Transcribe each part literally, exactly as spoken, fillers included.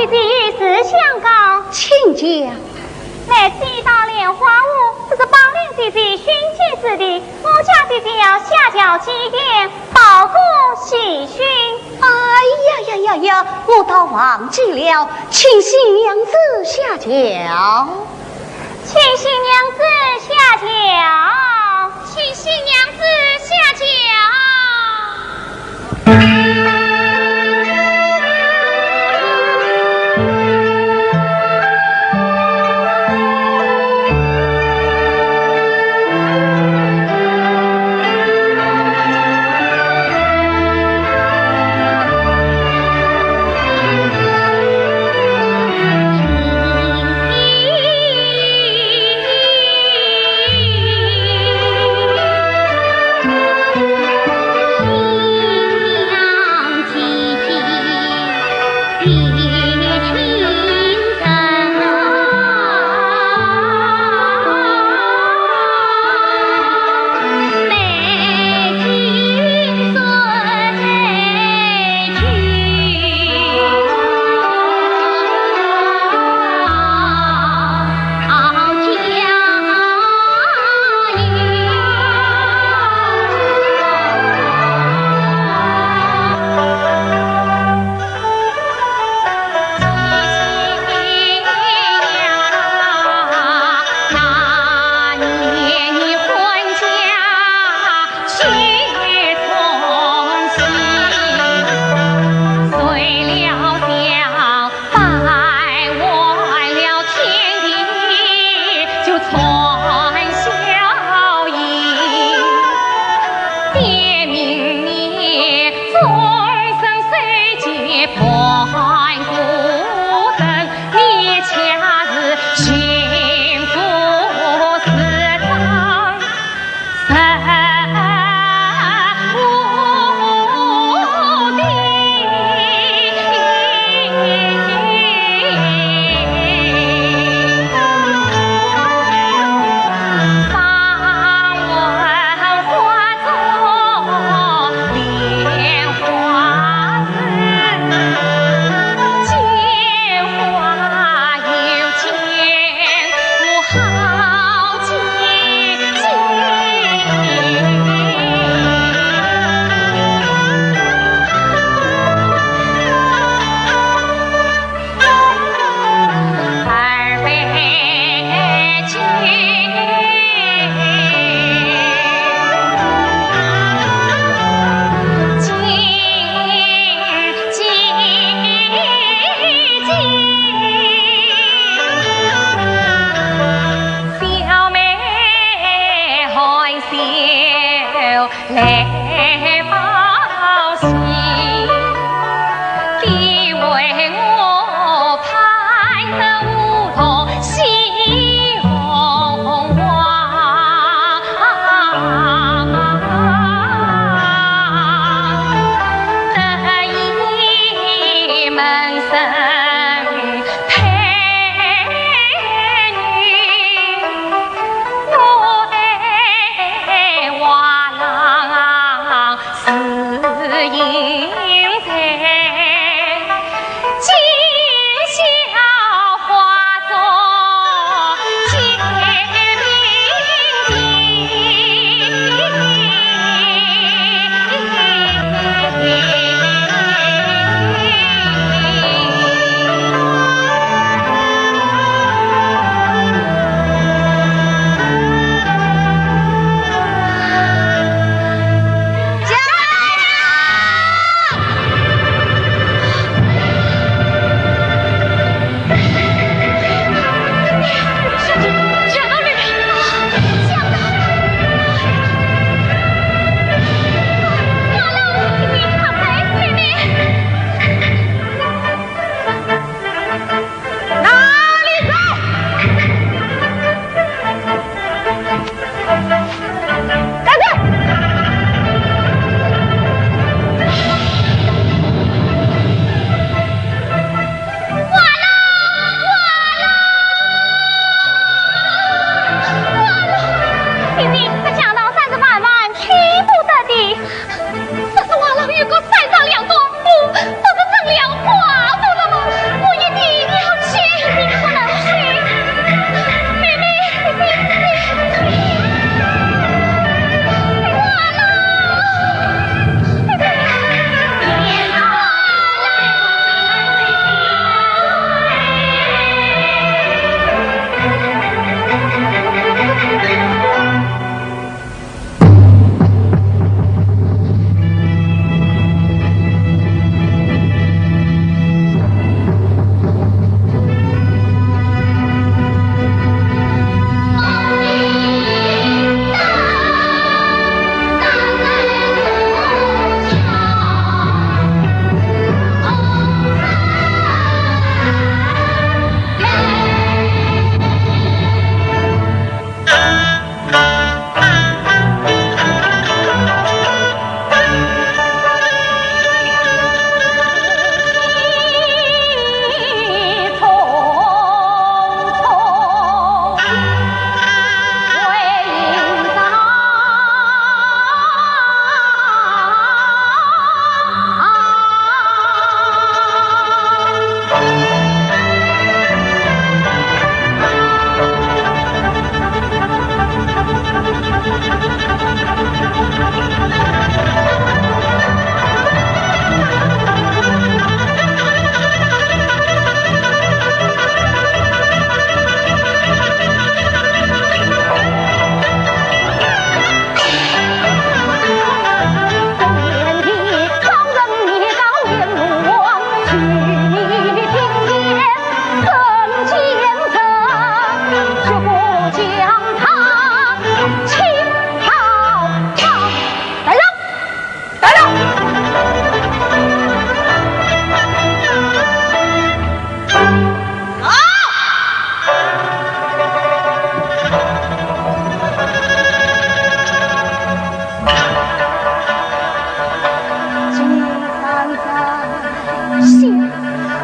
姐姐有事相告。请讲。来，这一道莲花湖，这是宝林姐姐训亲之地，我家姐姐要下轿祭奠，报个喜讯。哎呀呀呀呀，我倒忘记了，请新娘子下轿。请新娘子下轿。请新娘子下轿。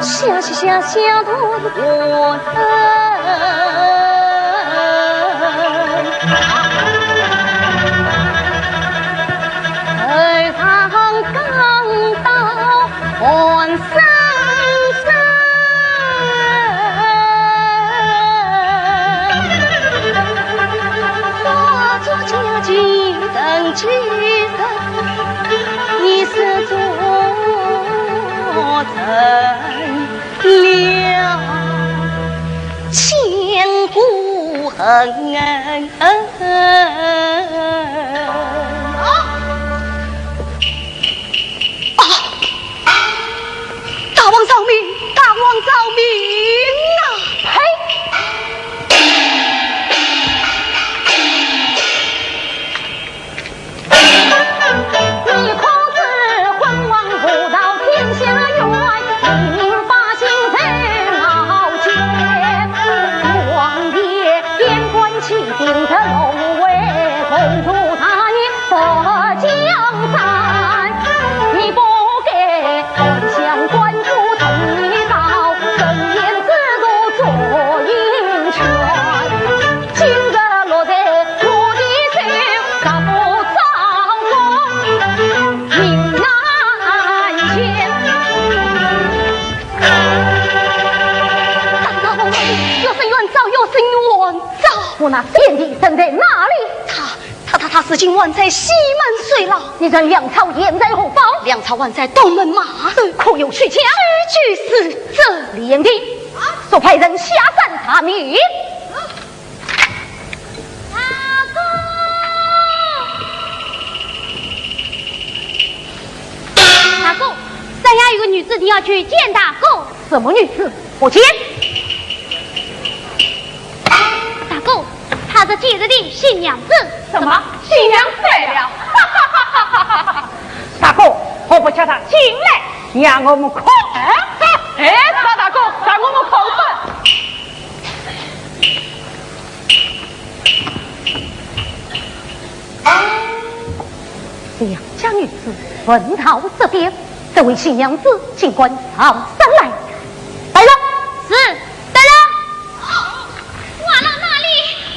想想想想都是我。头上刚到半山山，化作家境人几人，你是做人。 了千古恨。啊！啊！大王饶命！大王饶命啊！嘿！ 你可知昏王无道天下冤，民百姓受熬煎。皇帝边关起兵得龙威，共主大业得江山。你不该贪享官富，趁你到，深陷之中做阴权。 今日落在我的手，若不招供命难前。大王，大王，有甚冤招，有甚冤招。我那贤弟身在哪里？他，他，他，他如今还在西门睡牢。你说粮草现在何方？粮草还在东门马首。可有虚假？虚假是真。李贤弟，速派人下山查明。 大哥，大哥，山下有个女子，你要去见大哥。什么女子？我见。大哥，她是今日的新娘子。什么？新娘子来了？大哥，何不叫她进来，让我们看？哎，哎，大，大哥，让我们看看。 良家女子闻道这边，这位新娘子尽管上山来。带上。是，带上。瓦剌哪里？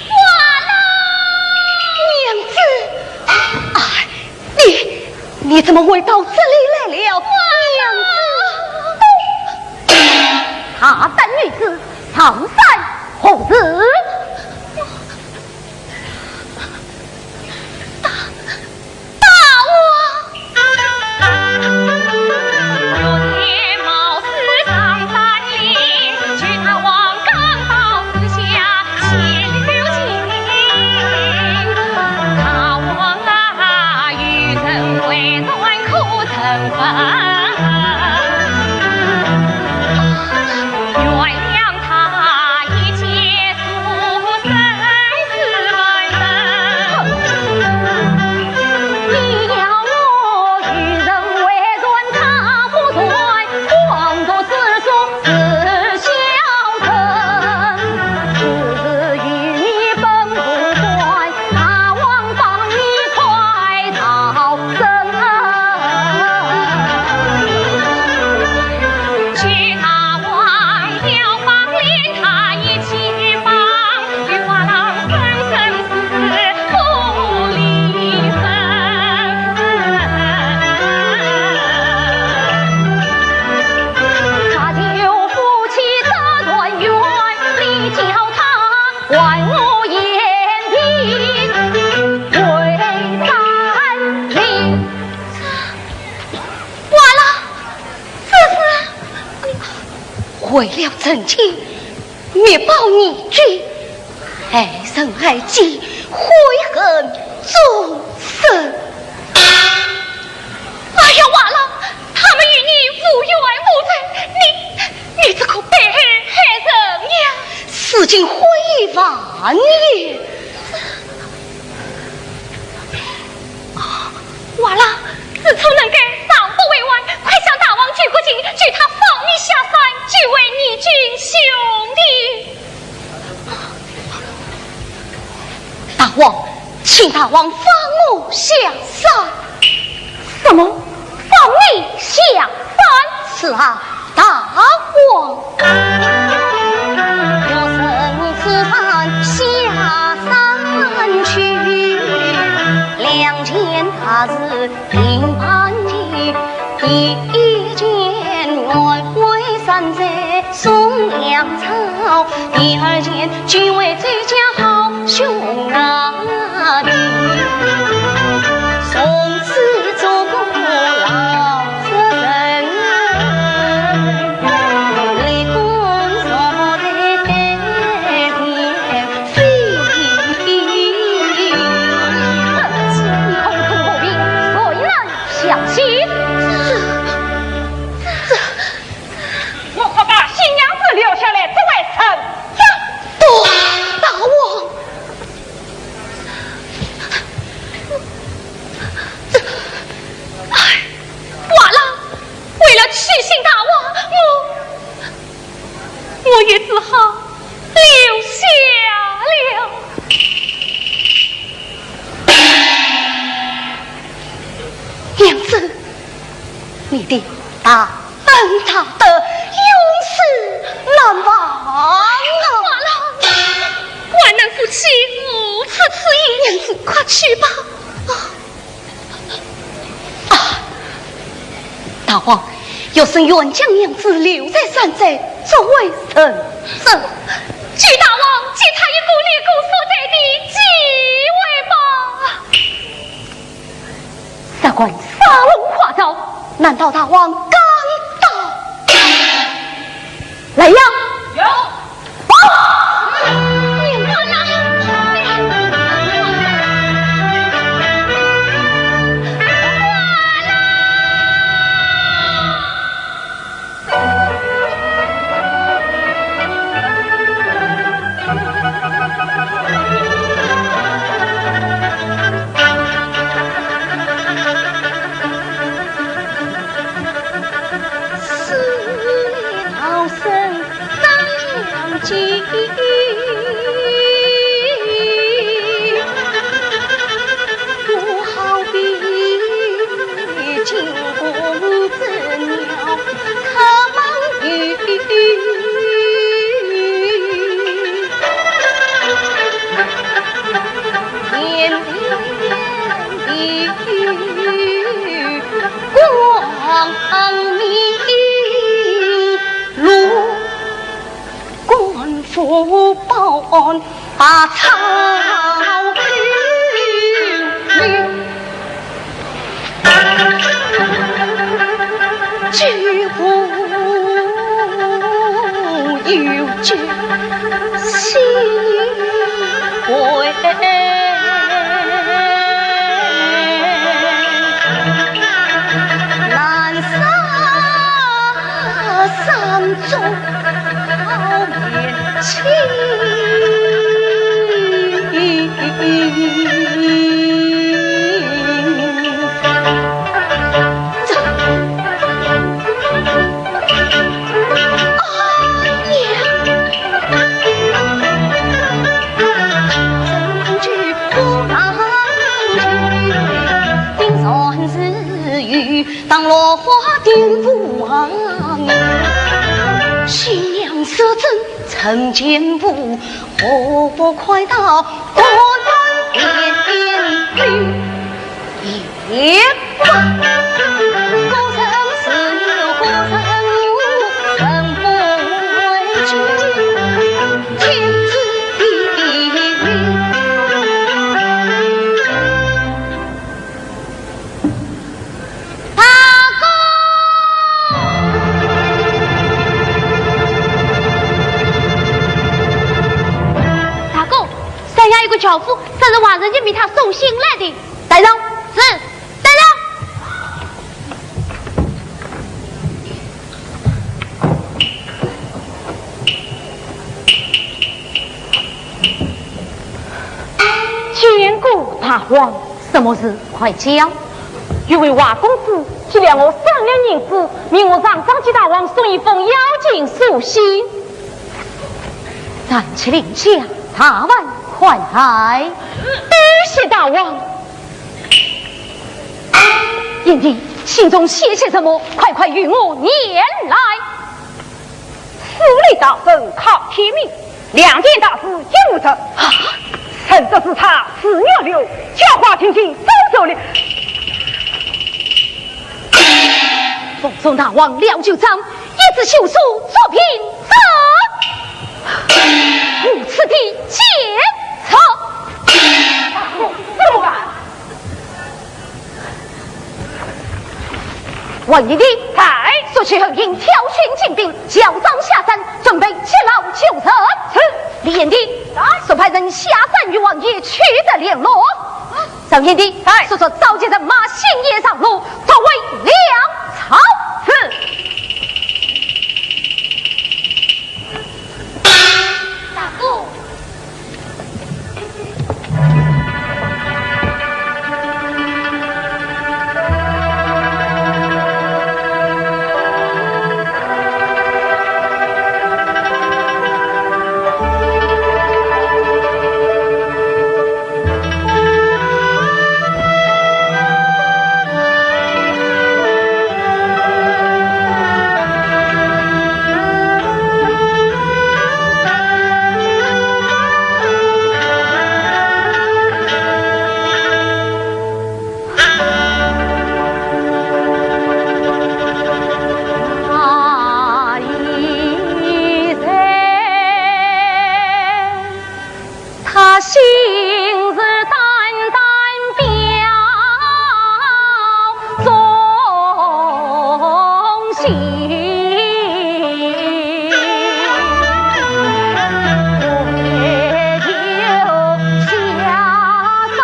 瓦剌！娘子，哎，你，你怎么会到这里来了？娘子。大胆女子，上山何事？ 大，大王。完了，这是为了成亲， 灭暴逆军，害人害己，悔恨终身。哎呀，完了，他们与你无冤无仇，你，你这个被害人呀！如今悔意万年。 完了，此处能够上不为患，快向大王求个情，求他放你下山，救回你军兄弟。大王，请大王放我下山。什么？放你下山？是啊，大王。王。 我可把新娘子留下来，这为什么？不，大王。这，哎，罢了，为了取信大王，我，我也只好留下了。娘子，你的大恩大德，永世难忘啊！罢了，万难夫妻，无出此言。娘子，快去吧。啊，啊，大王，学生愿将娘子留在山寨，作为人质。给大王给她一个立功所在的机会吧。 啥官？沙龙花招，难道大王敢打？来呀！有。啊！你们来！大哥，山下有个轿夫，正是王仁杰命他送信来的。带上。是。带上。 见过大王。什么事？快讲。有位华公子借了我三两银子，命我常常给大王送一封邀请书信。站起来讲，大王快来。多谢大王。贤弟，信中写些什么？快快与我念来。大人靠天命，两件大事一无成。啊！圣旨是差，是逆流，教化青青早走了。奉送大王廖九章，一纸休书作凭者，无此地见者。怎么办？ 王英弟，在。速去后营，挑选精兵，校招下山，准备接牢救人。是。李英弟，在。速派人下山与王爷取得联络。赵英弟，在。速速召集人马，星夜上路，作为粮草。是。大哥。 他心事淡淡表忠心，唯求下山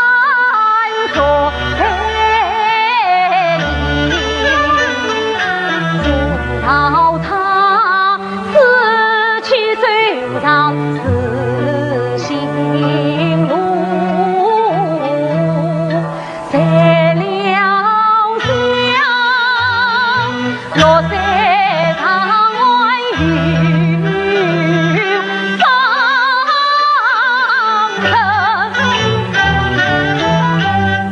作陪。 到他自去走上自行路，谁料想落水塘岸有芳人。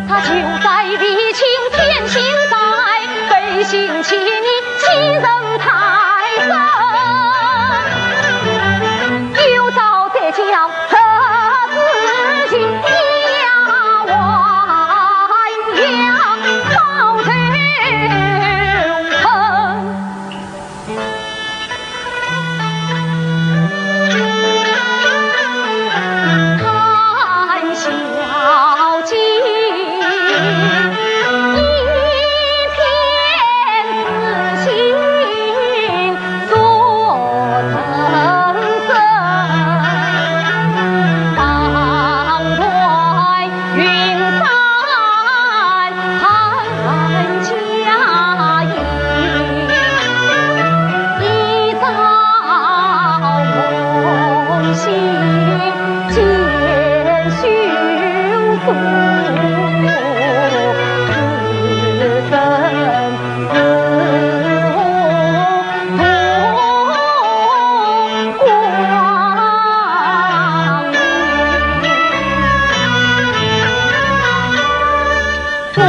他就在地青天心在，背信弃义 欺人太甚，有朝得将何子兴呀，还要报仇恨。 我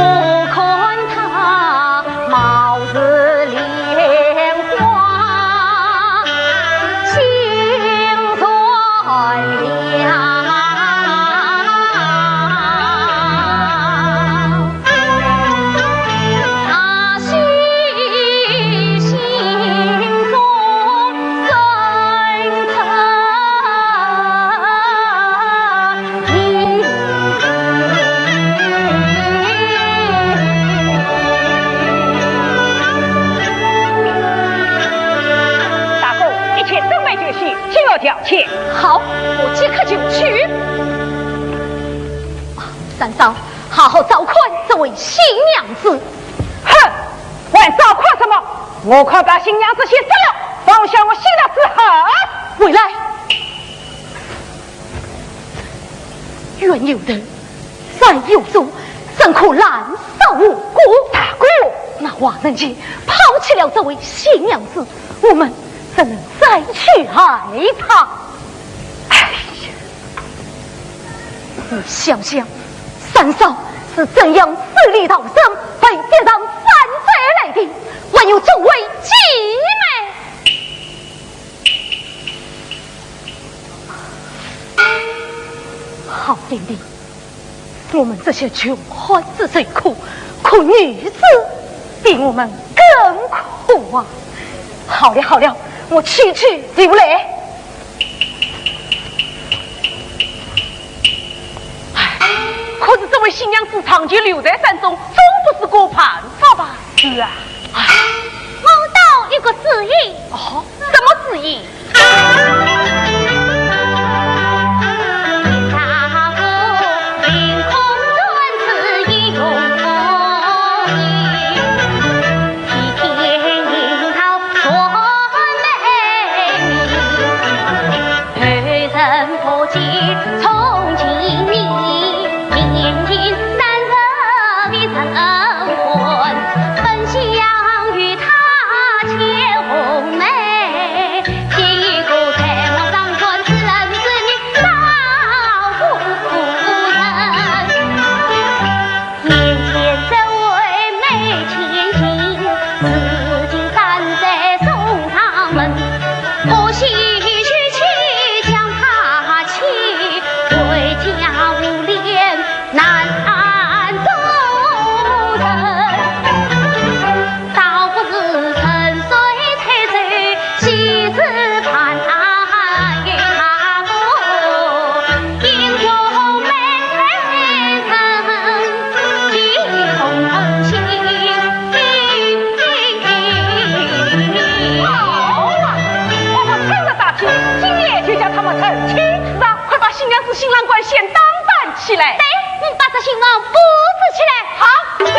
看他貌似莲花，心善良。他心，心中真诚。 大哥，一切准备就绪，请我调遣。好，我即刻就去。啊，三嫂，好好照看这位新娘子。哼，还照看什么？我看把新娘子先杀了，放下我许的之后。回来。 冤有头，债有主，怎可滥杀无辜？大哥，那王仁杰抛弃了这位新娘子，我们怎能再去爱她？哎呀，你想想，三嫂是怎样死里逃生，被逼上山寨来的，还有众位姐妹。好点的，我们这些穷汉子虽苦，可女子比我们更苦啊！好了好了，我去去就来。唉，可是这位新娘子长久留在山中，总不是个办法吧？是啊。唉，我倒有个主意。哦，什么主意？好啊，我们趁热打铁，今夜就叫他们成亲。是啊，快把新娘子、新郎官先打扮起来。对，你把这新郎布置起来。好，对。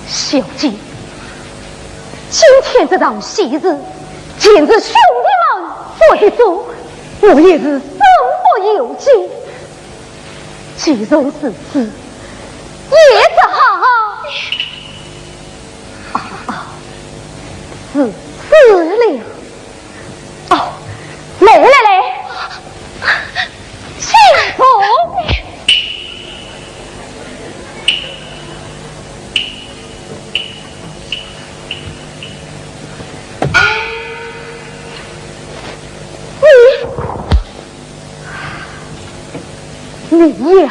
小姐，今天这场喜事，全是兄弟们做的主，我也是身不由己。既然如此，也只好……啊，啊，是，是了。 哦，来来来，请坐。你，你呀！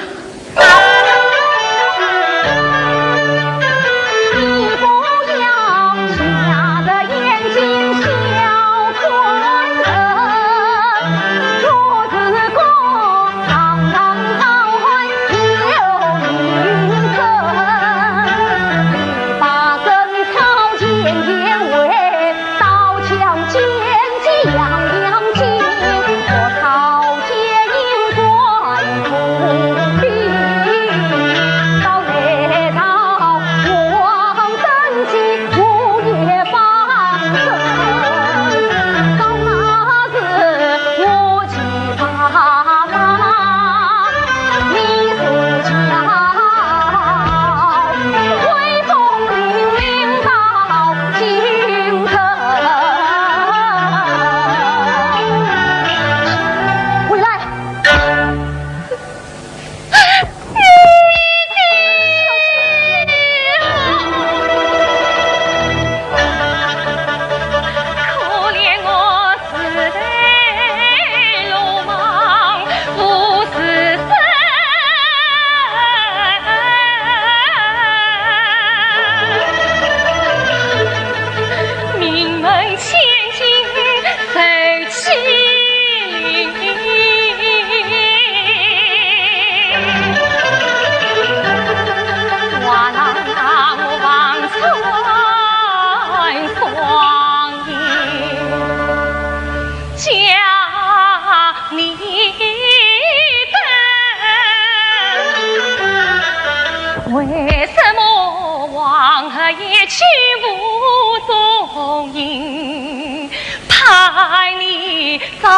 嫂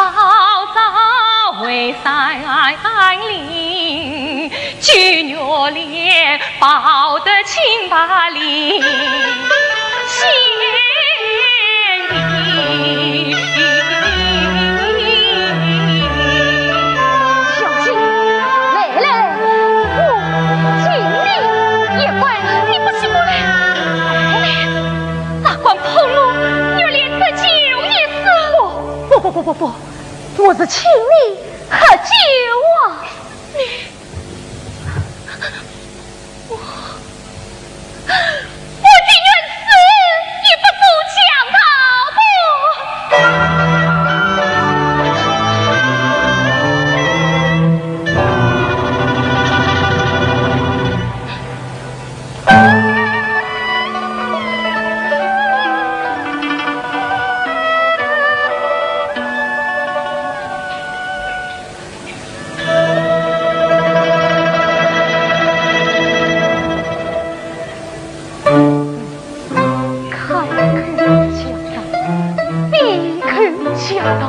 嫂回山林，九月莲，抱得清白哩。小姐，来来来，我敬你一杯。你不许过来！来来来，茶馆破落，月莲得救一死。不不不不不，我是请你喝酒啊！你，我，我情愿死，也不做强盗。开口强盗，闭口强盗，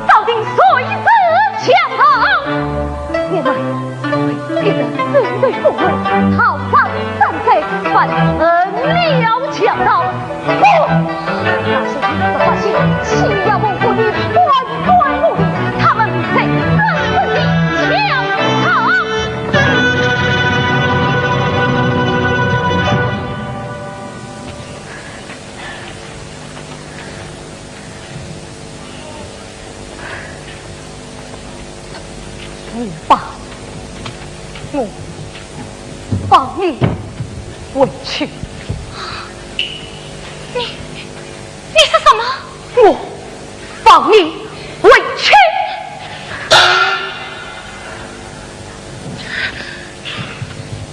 到底谁是强盗？我们被逼得走投无路，逃荒山寨，反成了强盗。 那些一直发现欺压我国的官官污吏，他们才真正的强盗。你把我放你回去。你，你说什么？我放你回去。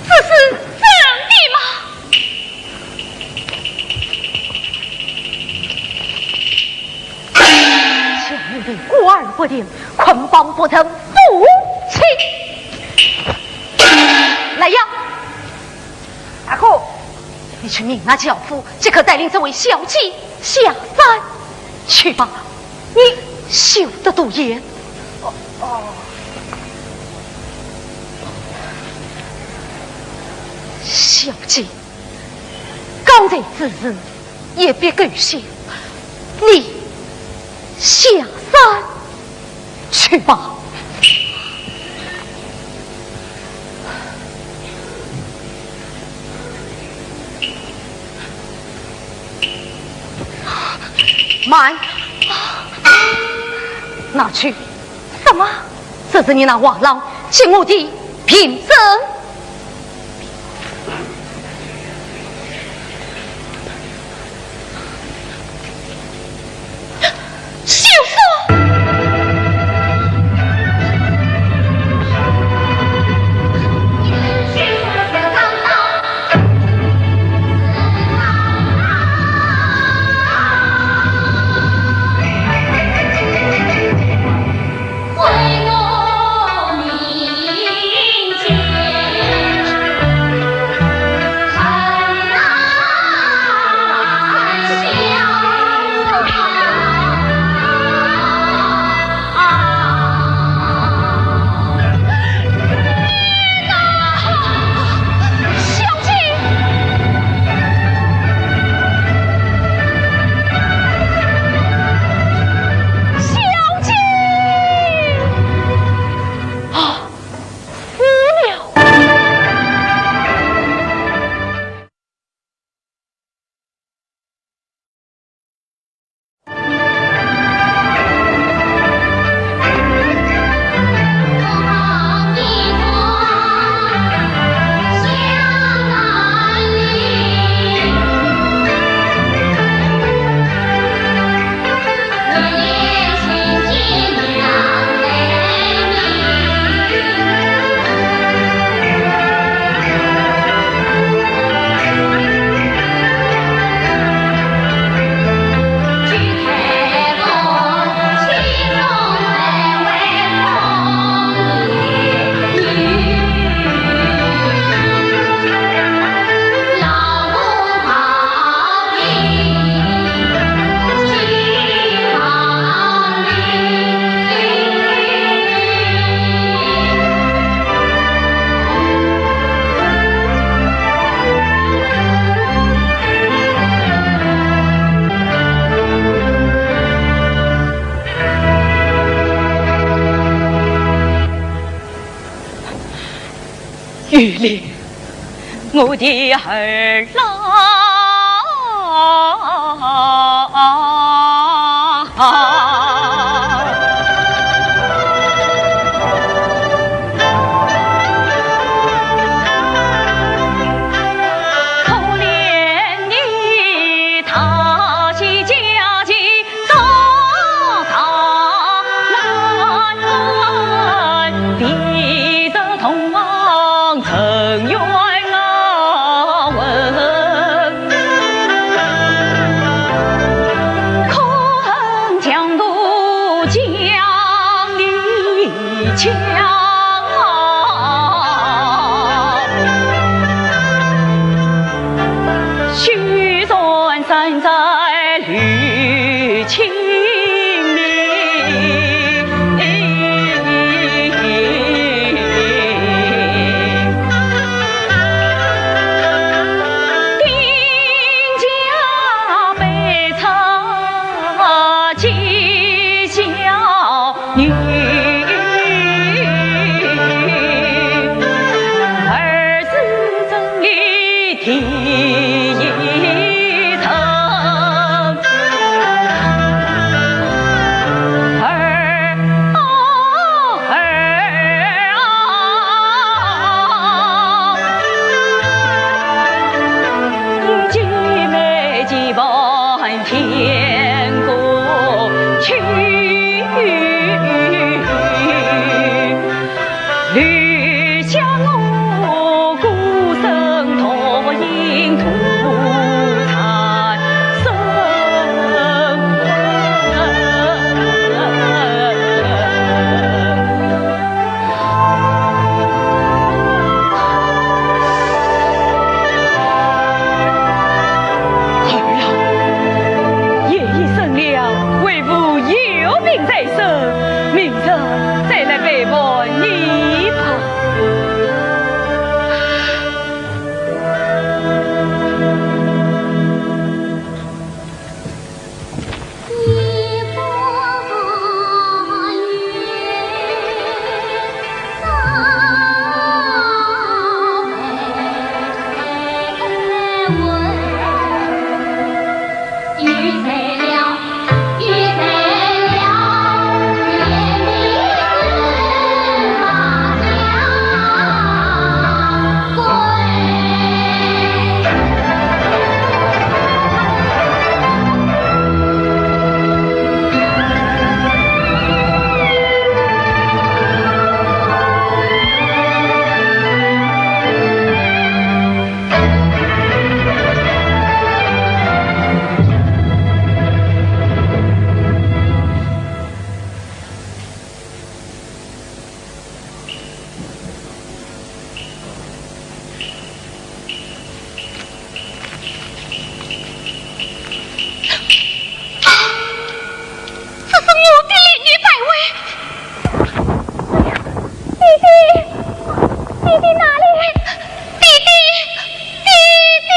这是真的吗？ 想你的过耳不听，捆绑不成夫妻。来呀，大哥，你去命那轿夫即刻带领这位小姐下山去吧。你休得多言。哦，哦。小姐， 刚才之事也别狗笑，你下山去吧。慢，拿去。什么？这是你那画廊给我的凭证。玉林，我的儿啊！儿啊，夜已深了，为父有病在身，明日再来陪伴你吧。这是我的连衣摆尾。弟弟，弟弟哪里？弟弟，弟弟。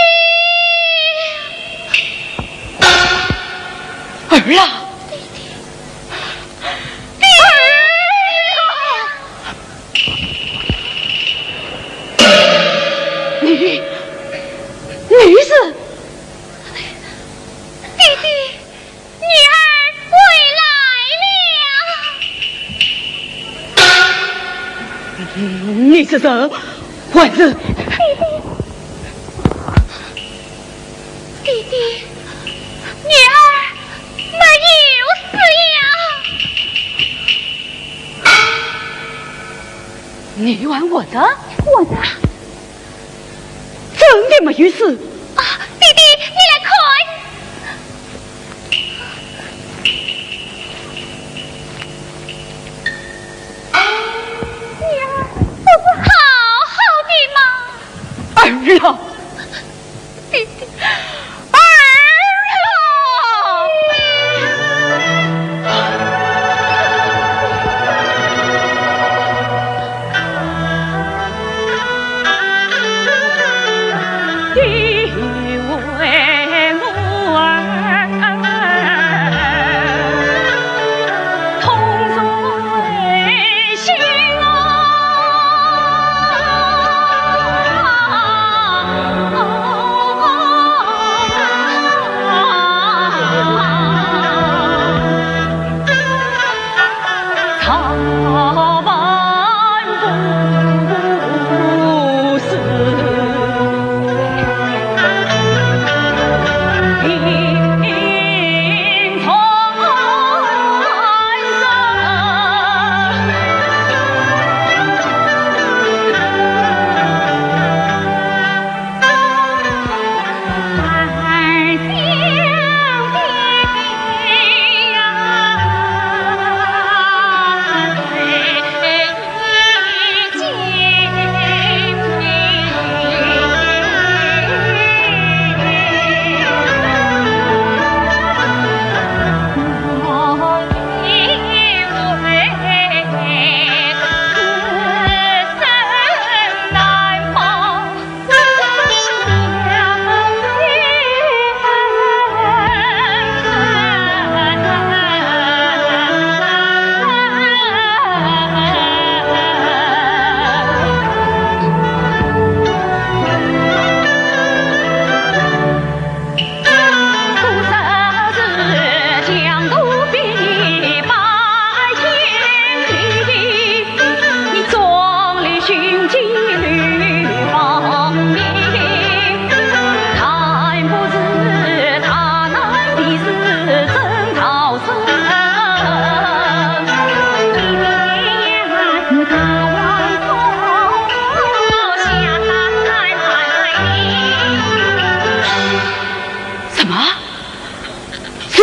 儿啊！弟弟。 你，你是？弟弟，女儿回来了。你是人还是？弟弟。 弟弟，女儿没有死呀。你还活着？活着。真的没有死？啊，弟弟，你来看。女儿不是好好的吗？儿啊！ 弟弟，儿啊！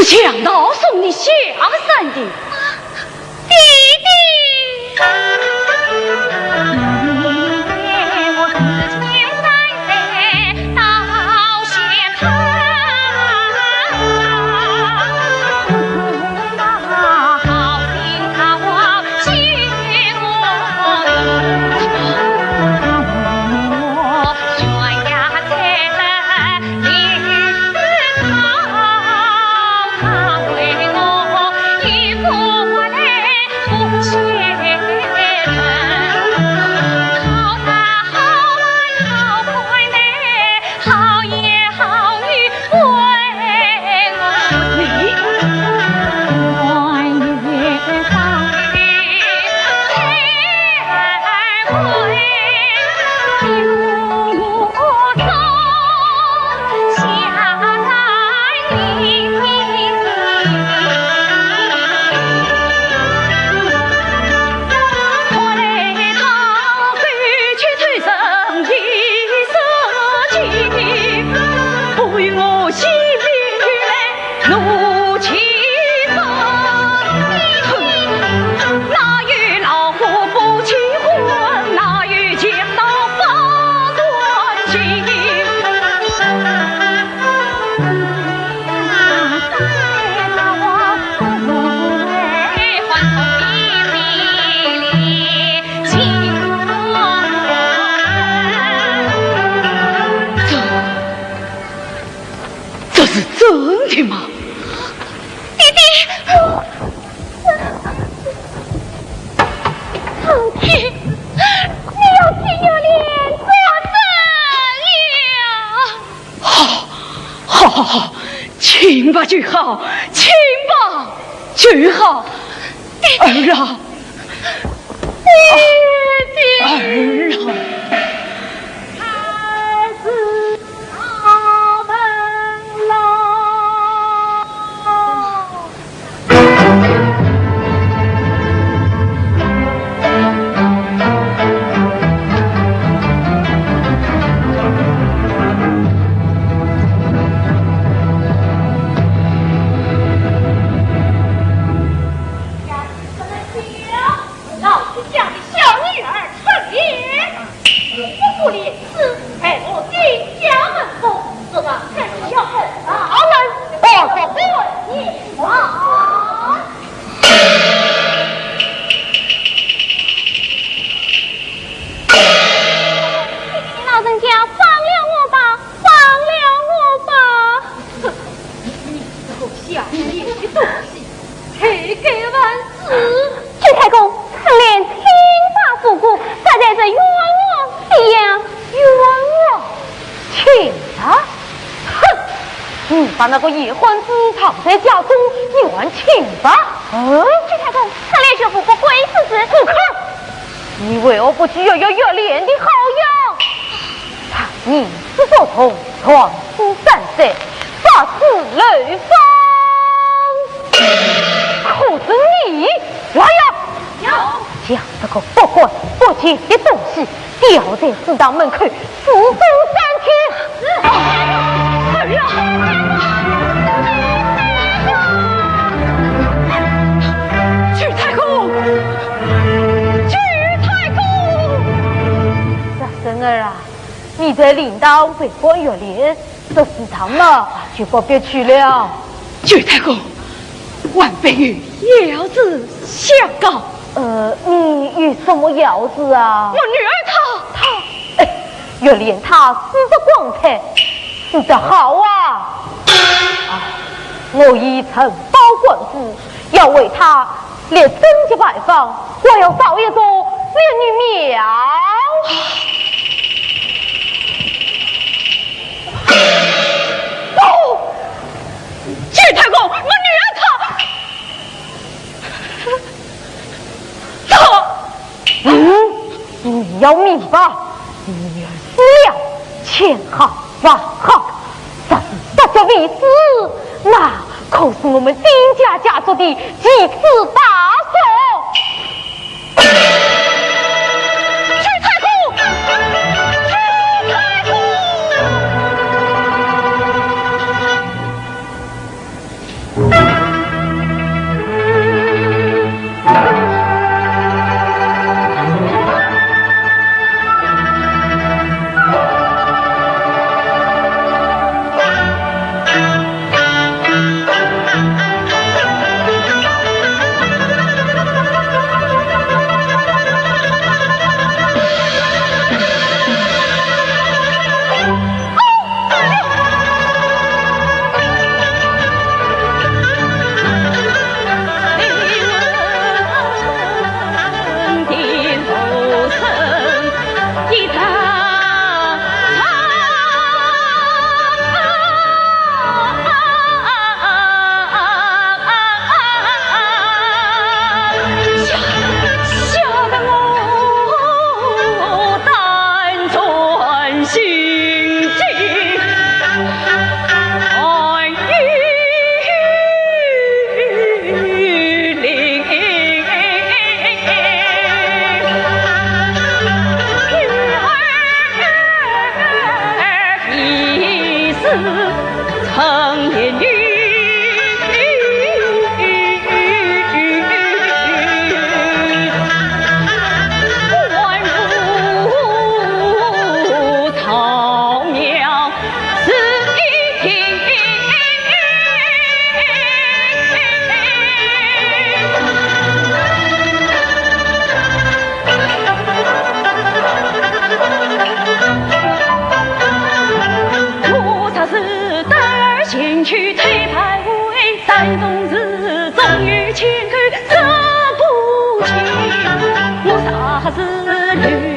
强盗送你下山的。爹爹。这，这是真的吗？爹爹，你要替月莲作证呀！ 好，好，好，好，请吧就好，请吧就好。儿啊，爹爹。儿啊。老实讲，小女儿出来。 不顾廉耻，害我进家门风，这个更要很大。好人，我说不，你说。老人家，放了我吧，放了我吧。哼，你这个小野的东西， 还敢犯事？周太公，此人侵犯府库，实在是冤枉的呀。冤枉？侵犯？哼！你把那个野汉子藏在家中，你还侵犯？嗯？周太公，此人是府库贵子子。住口！你为何不去要要月莲的好呀？ 他言语不同，传书三载，发誓流放。可是你，来呀！有。将这个不干不净的东西吊在祠堂门口，处死三天。是。儿啊！周太公，周太公！大孙儿啊， 你在灵堂陪伴月莲，这祠堂嘛，就不必去了。周太公，晚辈有要事相告。呃，你有什么要事啊？我女儿她，她……哎，月莲她死得光彩，死得好啊！啊，我已承包官府，要为她 列整洁牌坊，还要造一座莲女庙。哦，周太公，我女儿她，她……嗯，你要明白，你儿死了，千好万好，若是杀绝未死，那可是我们丁家家族的奇耻大辱。 周太公，周太公！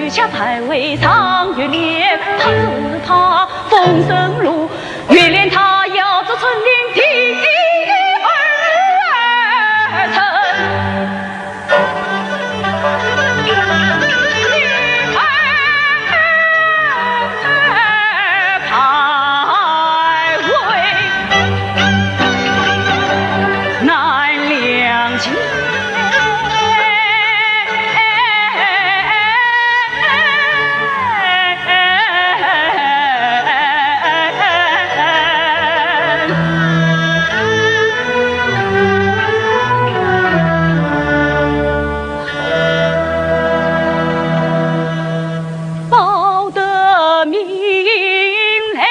下排位上月亮，怕只怕风声路，月亮它要做春林第二层。排位难两全。 报得名来，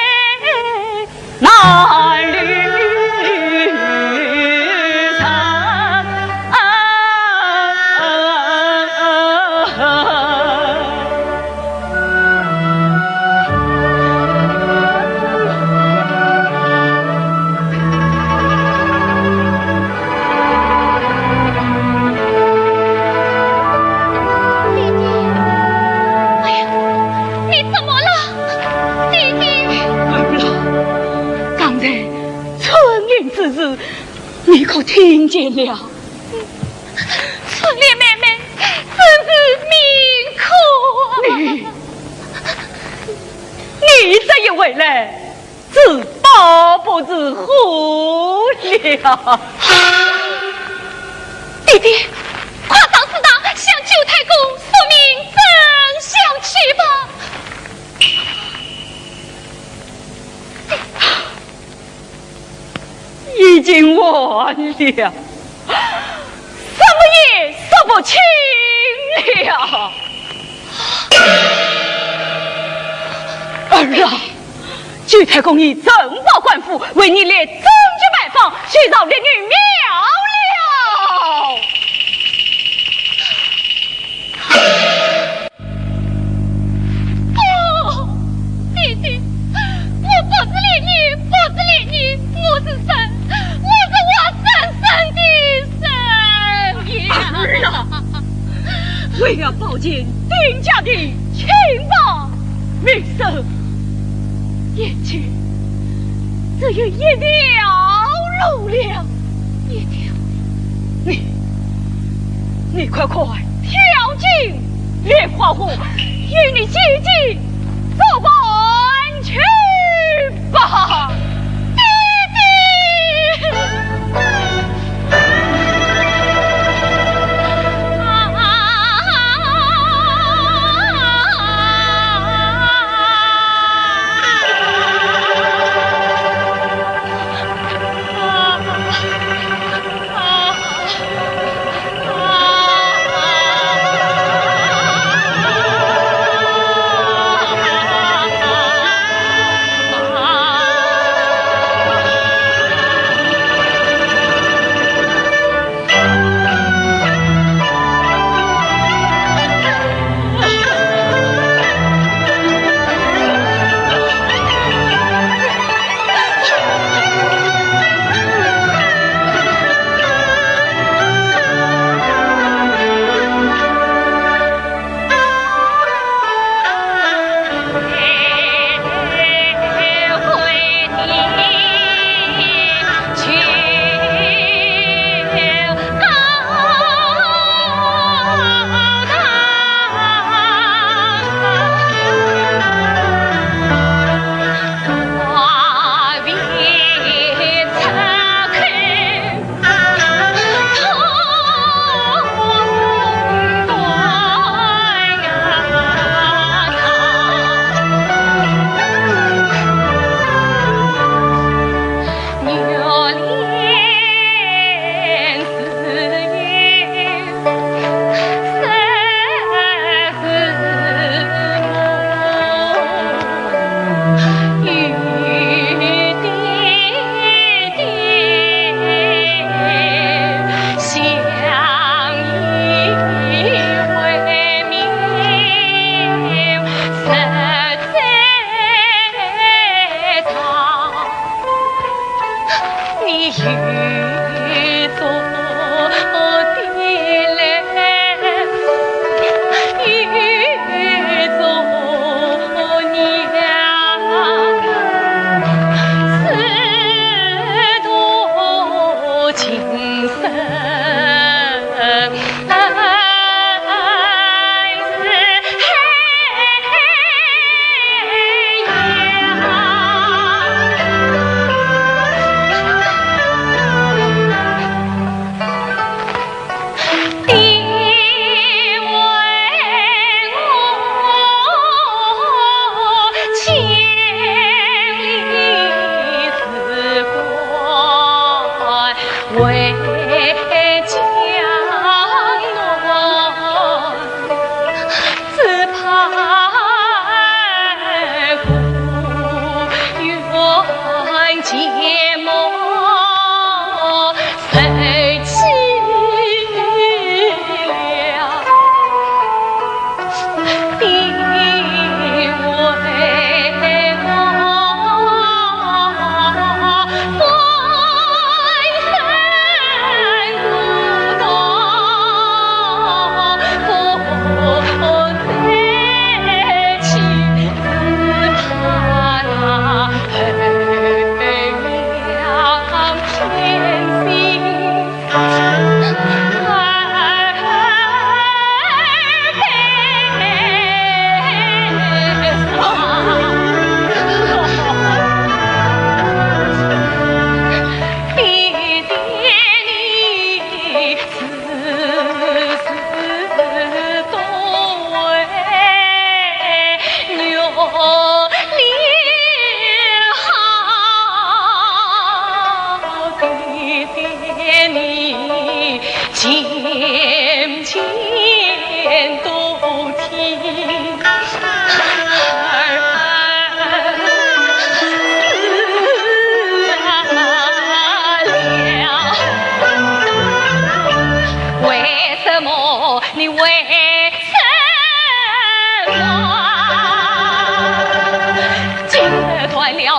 难旅程。弟弟，哎呀，你怎么了？弟弟。儿啊，刚才春林之事，你可听见了？ 春林妹妹真是命苦啊！你，你这一回来，是保不住活了。弟弟，快到祠堂向九太公说明真相去吧。 已经晚了，什么也说不清了。儿啊，九太公已呈报官府，为你立贞节牌坊，去朝列女庙了。哦，姐姐，我不是烈女，不是烈女，我是神，我是活生生的神呀！儿啊，为了保全丁家的清白名声，眼前只有一条路了。一条？你，你快快跳进莲花湖，与你姐姐作伴去吧。弟弟！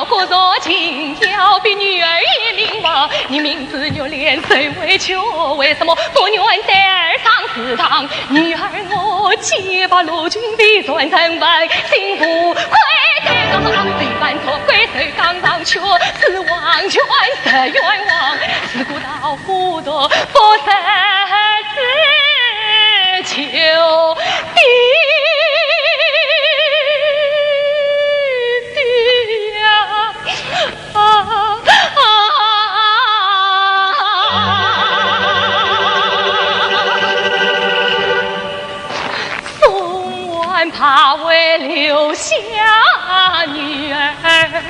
故作清娇，比女儿也名望。你明知玉脸谁为求？为什么不愿戴尔上祠堂？女儿我既把罗裙披，转身问，心不快得到。谁敢做鬼，谁敢上去？是王权是冤枉，自古道不得不杀之求的呀。 啊，啊，啊，啊。宋万怕为留下女儿，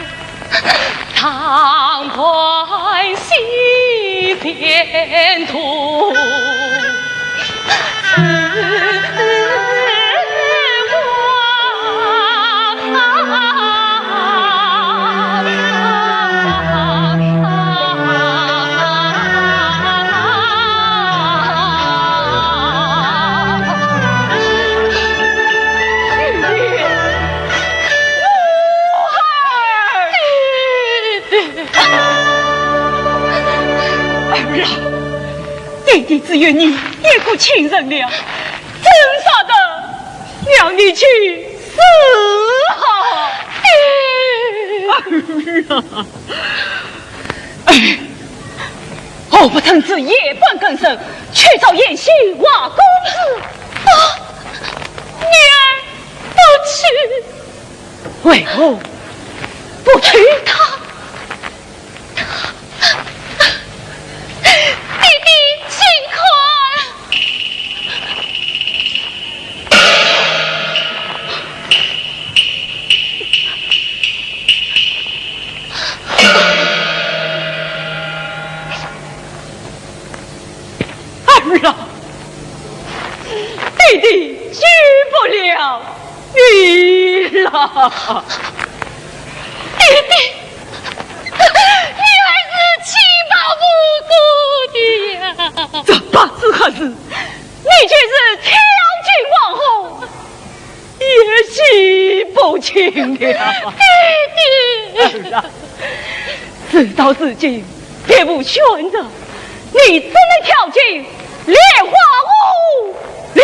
常伴西前途。 儿啊，爹爹只有你一个亲人了，怎舍得让你去死啊？爹！儿啊，哎，何不趁此夜半更深，去找贤婿华公子？啊，女儿不去。为何不去？他 爹爹，请看。儿啊，爹爹救不了 你啦。爹爹，女儿是亲抱不顾的呀。这不知何事，你竟是跳进黄河，也洗不清了。爹爹。儿啊，事到如今， 别无选择，你只能跳进莲花湖了。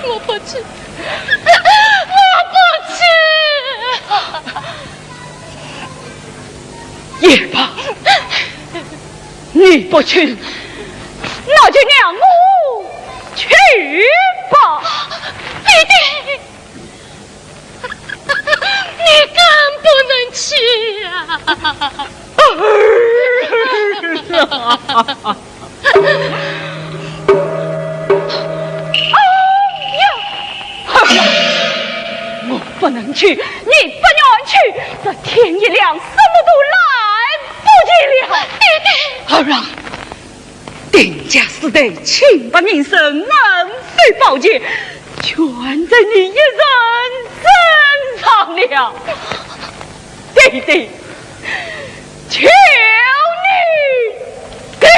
我不去，我不去。也罢，你不去，那就让我去吧。爹爹， 你更不能去呀！哎呀，我不能去，你不愿去，这天一亮，什么都来不及了。爹爹，儿啊， 丁家四代清白名声，恩惠保洁，全在你一人身上了。爹爹，求你了。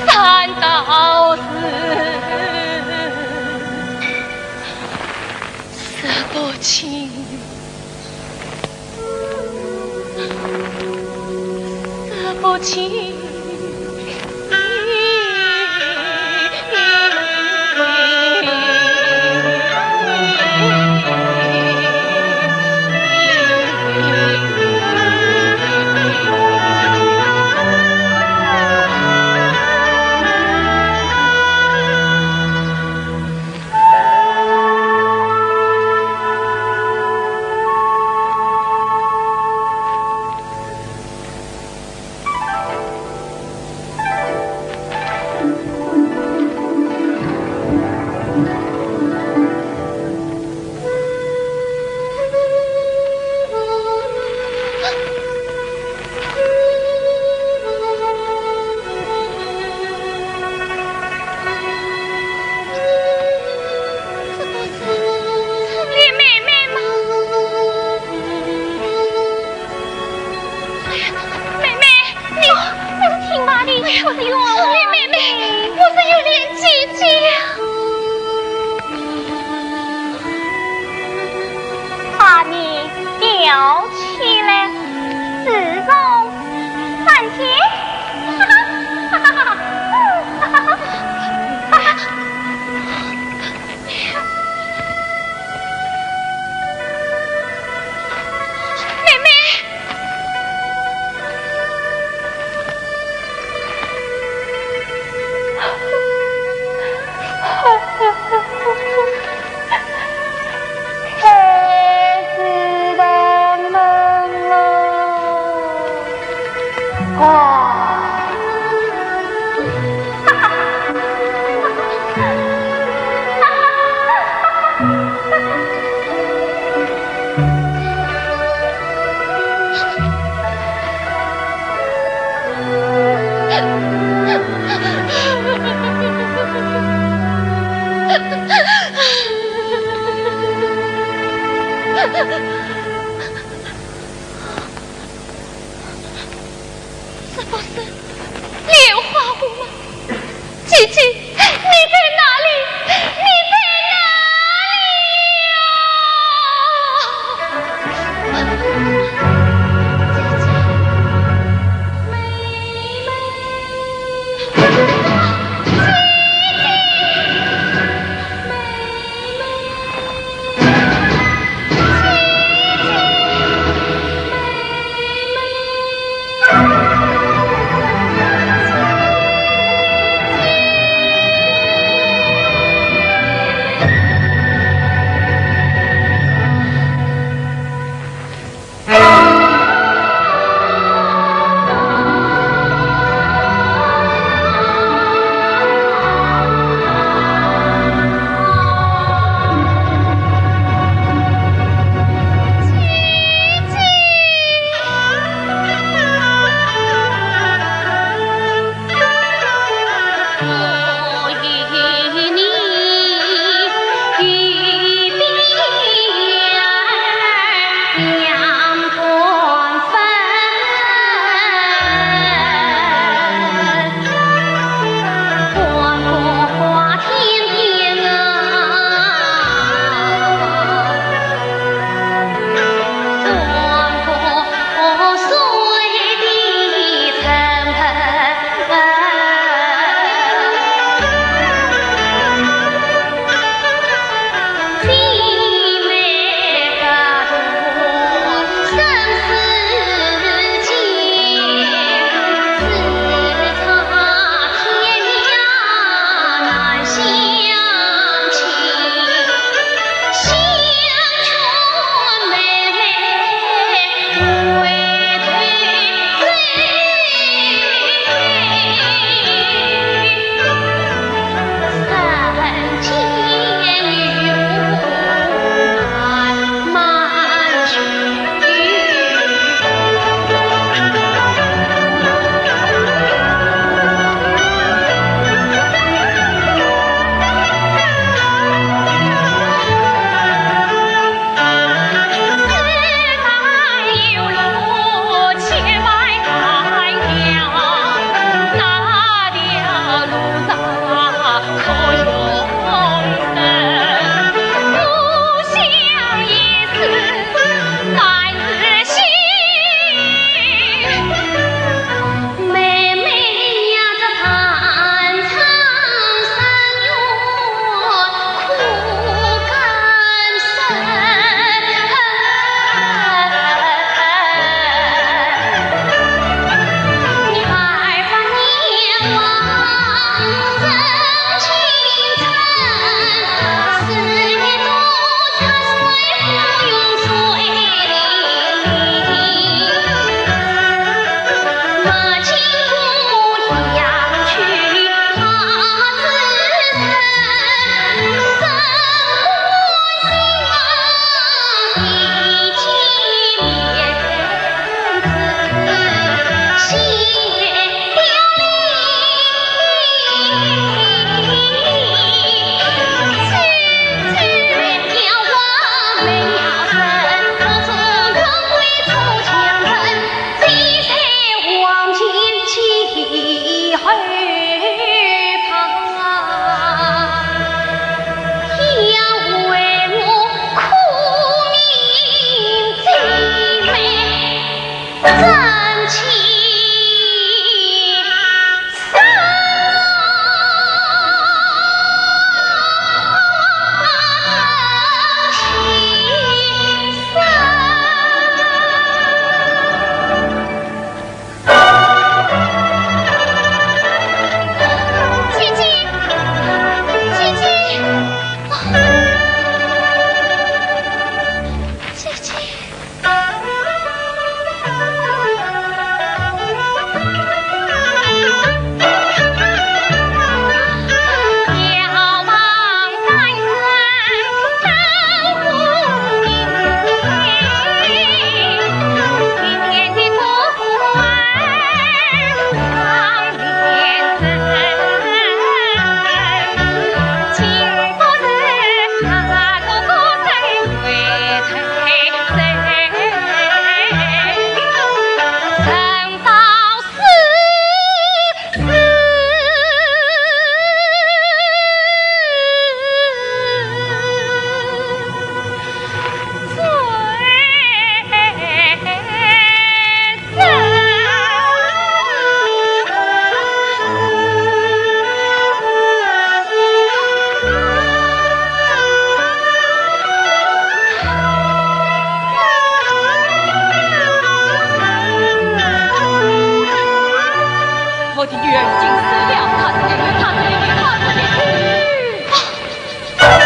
三道四，说不清。 说不清。你妹妹吗？哎呀，妹妹，你，你是亲妈的，我是冤枉的。妹妹，我是有点姐姐。把你吊起来，自从三天。妹妹。姐姐，你在哪里？你在哪里呀？姐姐，妹妹，姐姐，妹妹。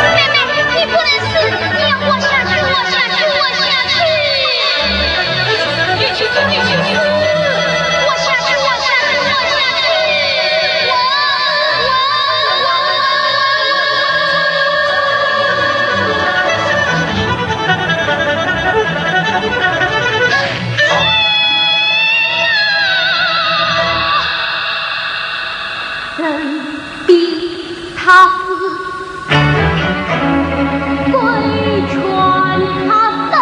妹妹，你不能死，你要活下去，活下去，活下去！你去，你去，你去！活下去，活下去，活下去！我，我，我！人比他死，鬼劝他生。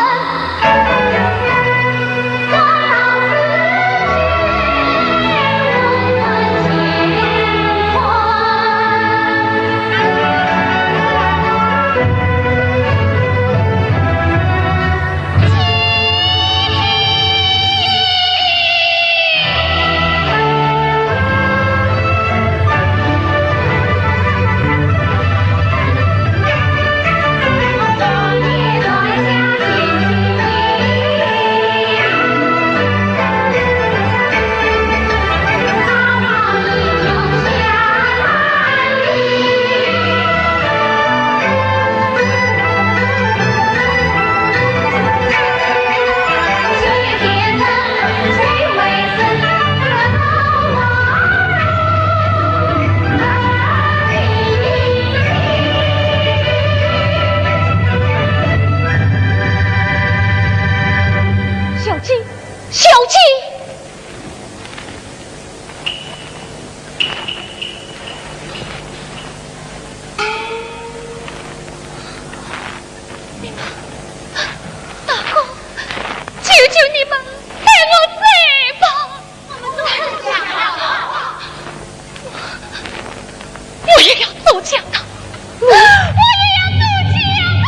小姐，小姐！ 大哥，求求你们带我走吧！我也要做强盗，我也要做强盗！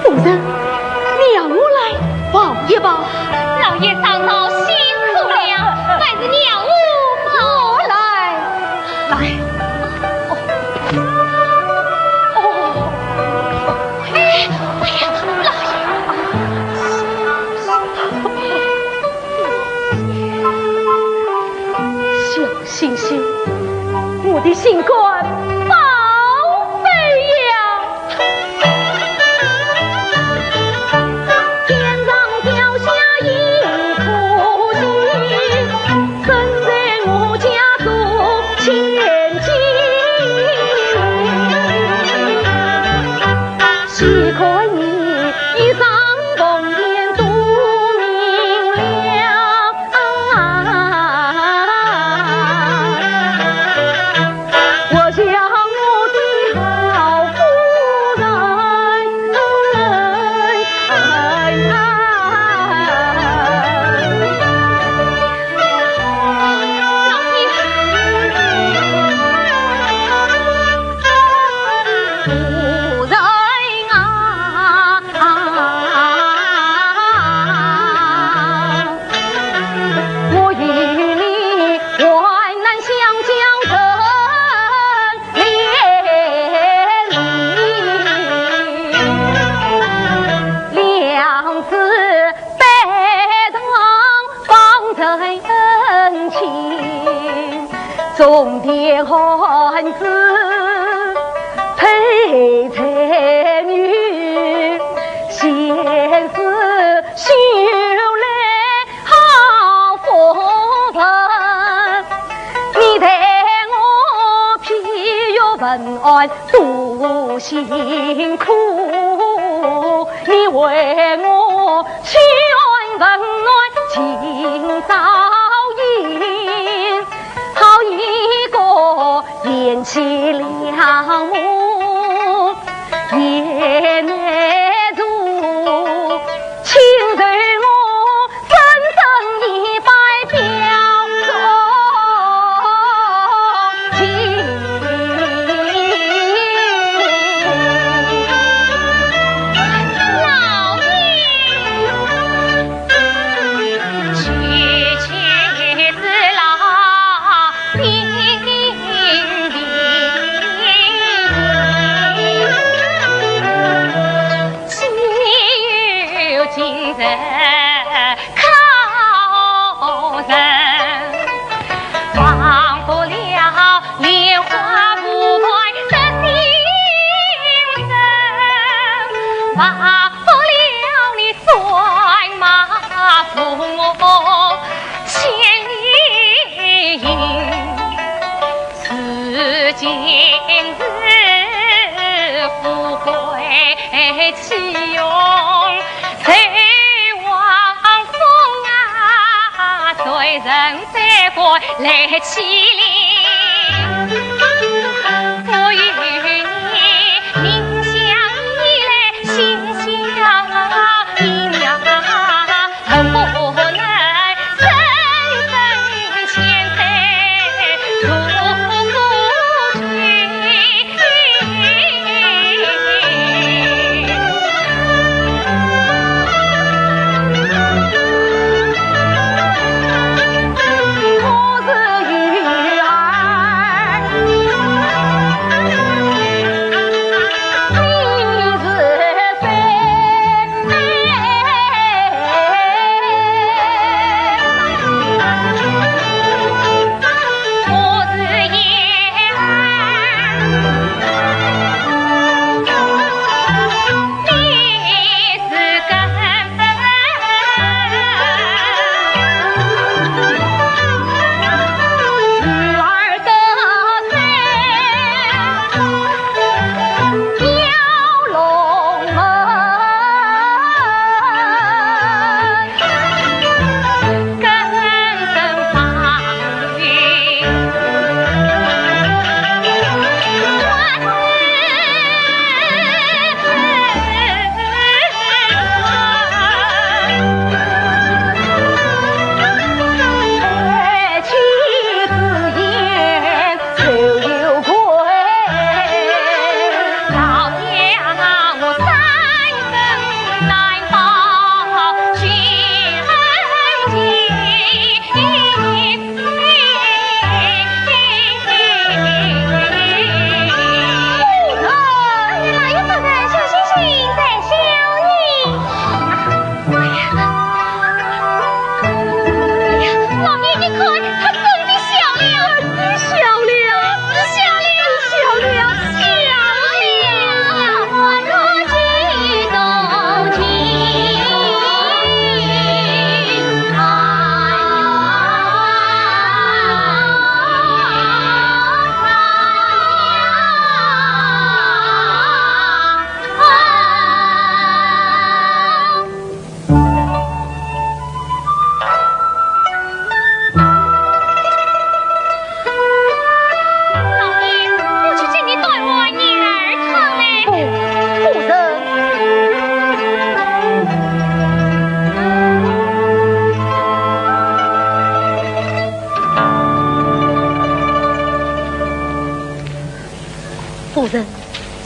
夫人，你要我来抱一抱？老爷上朝辛苦了，还是你要我抱？我来。来。哦。哦。哎，哎呀，老爷。小 星星，我的心肝宝贝呀！天上掉下一颗星，生在我家做千金。喜欢你一生逢面多明亮。 啊，我想我的好夫人。夫人啊， 我与你患难相交成连理，两次拜堂报恩情。 中天汉子配才女，前世修来好夫人。你待我譬如问安度辛苦，你为我 取安问暖今朝饮，好一个贤妻良母也难如，请受我 深深一拜表忠心。老爷，妻子老病危，岂有今日 可人，忘不了莲花不改的心人，忘不了你犬马送我千里行。如今日富贵 岂容谁望风啊，谁人再过来欺凌？我与你命相依来心相印啊， 恨不能生生千代如故。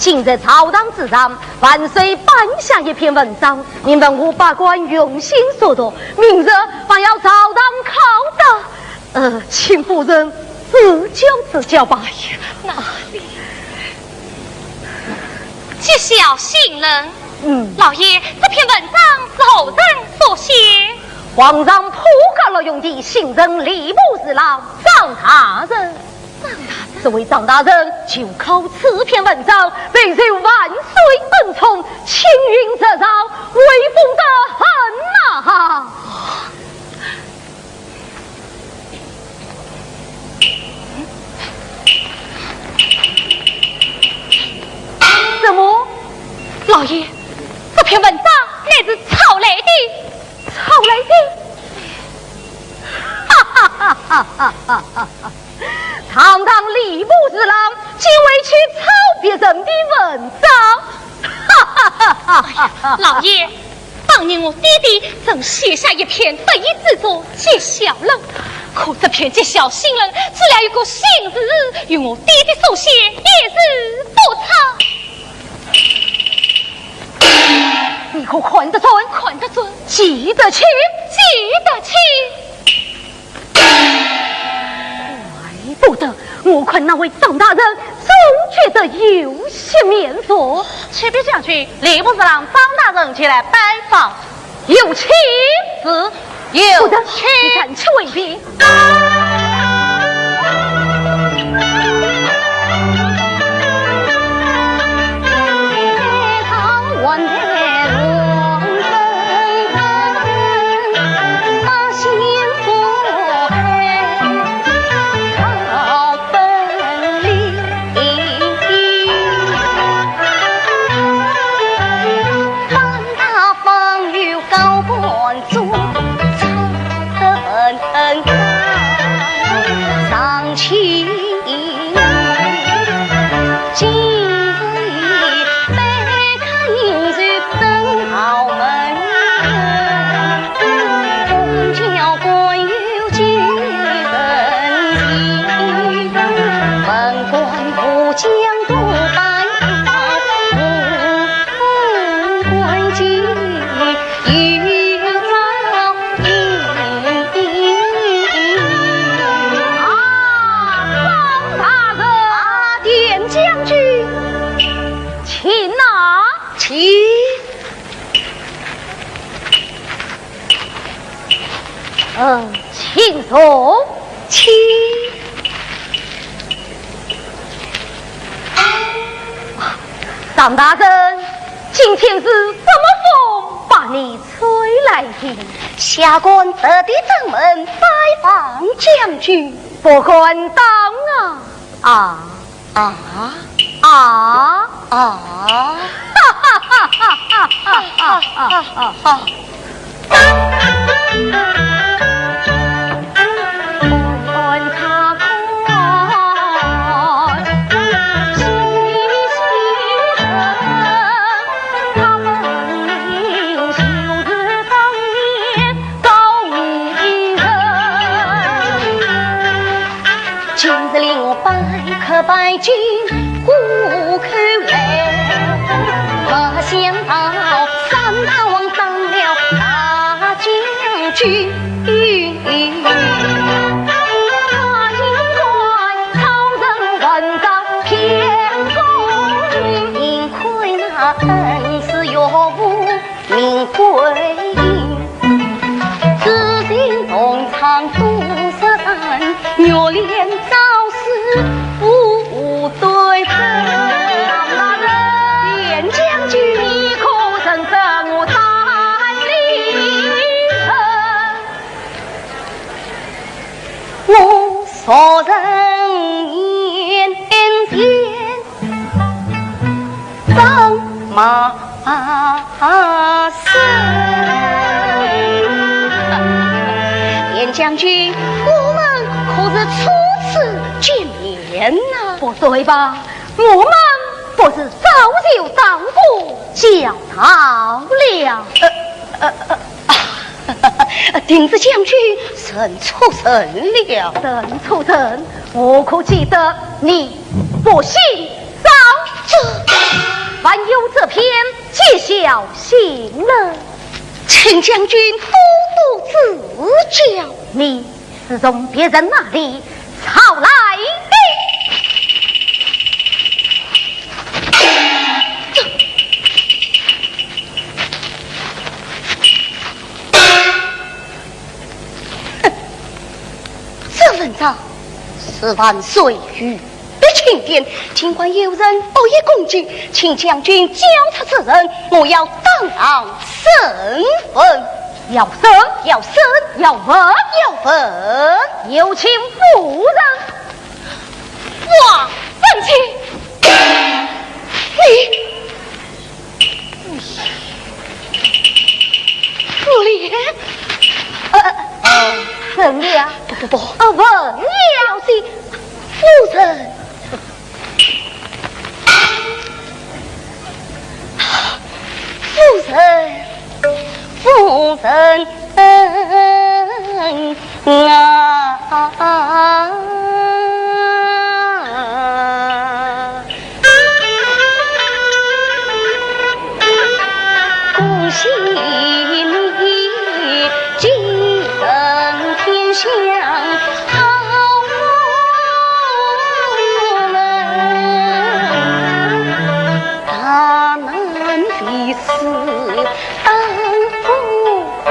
今日朝堂之上，万岁頒下一篇文章，命文武百官用心速读，明日还要朝堂考核。呃，请夫人指教指教吧。哪里？揭晓新人。嗯。老爷，这篇文章是何人所写？皇上破格录用的新任吏部侍郎张大人。 这位张大人就靠此篇文章备受万岁恩宠，青云直上，威风得很呐！怎么？老爷，这篇文章乃是抄来的。抄来的？哈哈哈哈哈哈！ 堂堂吏部侍郎，竟会去抄别人的文章？哈哈哈哈哈！老爷，当年我爹爹曾写下一篇得意之作《揭晓论》，可这篇《揭晓新论》只了一个新字，与我爹爹所写一字不差。你可看得准？看得准。记得清？记得清。 怪不得我看那位张大人总觉得有些面熟。启禀将军，吏部侍郎张大人前来拜访。有请。是，有请。夫人，你暂且回避。 啊，方大人。啊，田将军。请呐。请。嗯，请坐。请。 张大人，今天是什么风把你吹来的？下官特地登门拜访将军。不敢当啊！啊啊啊啊！哈哈哈哈哈哈！ 今日里我拜客拜见，虎口来，没想到三大王当了大将军。大清官，超人文章天公名，幸亏那恩师岳父 名桂英，知心同窗多少人，玉脸招式不对称。田将军，你可曾分我带礼物？我昨日宴前 张马生。田将军，我们可是初次见面呐。不对吧？我们不是早就当过交道了？呃，呃，呃，啊，丁字将军，认错人了。认错人？我可记得你不姓 张。这，还有这篇，皆小心了。请将军多多指教。你是从别人那里抄来的？这文章是万岁御 笔钦点，尽管有人恶意攻击，请将军交出此人，我要当堂审问。要审，要审，要问，要问。有请夫人。哇，圣卿，你 我连……呃，呃，怎么样？不，不，不。啊，问了。小姐，夫人，夫人，夫人。 啊。恭喜你继承天下好门，大难未死 当夫人，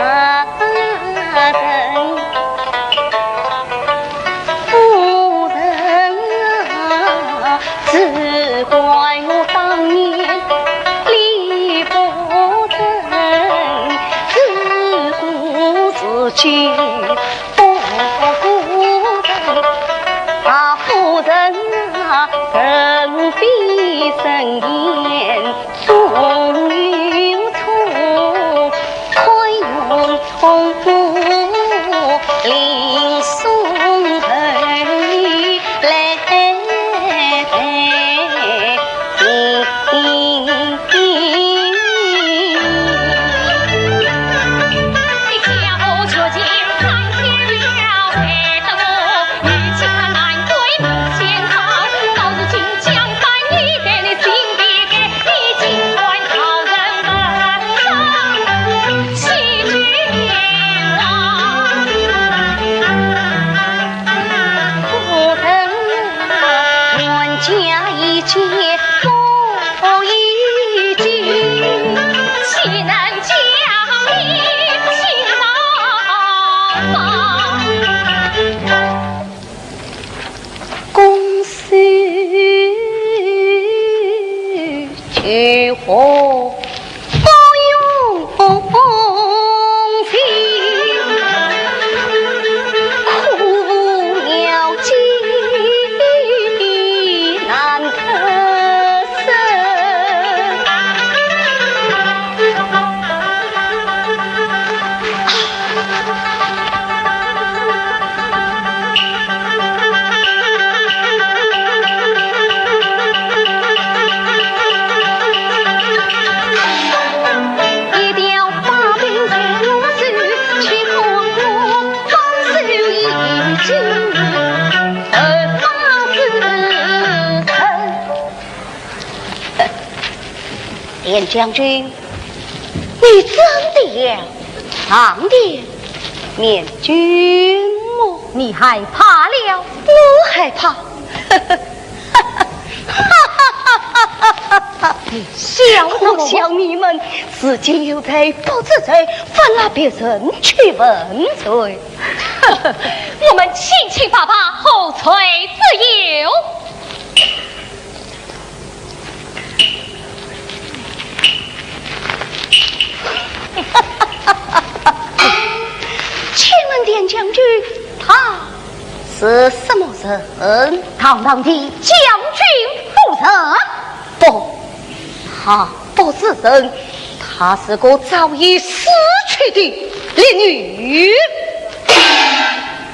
夫人啊，只怪我当年理不真，只顾自己不顾人。啊，夫人啊，人比人言 总有错，看有错，另送头来。 公事救火不用情，苦了今难脱身。 田将军，你真的要上殿面君么？你害怕了？我害怕？你笑什么？我笑你们自己有罪不知罪，反拿别人去问罪。我们清清白白，何罪之有？ 请问田将军，她是什么人？堂堂的将军夫人。不，她不是人，她是个早已死去的烈女。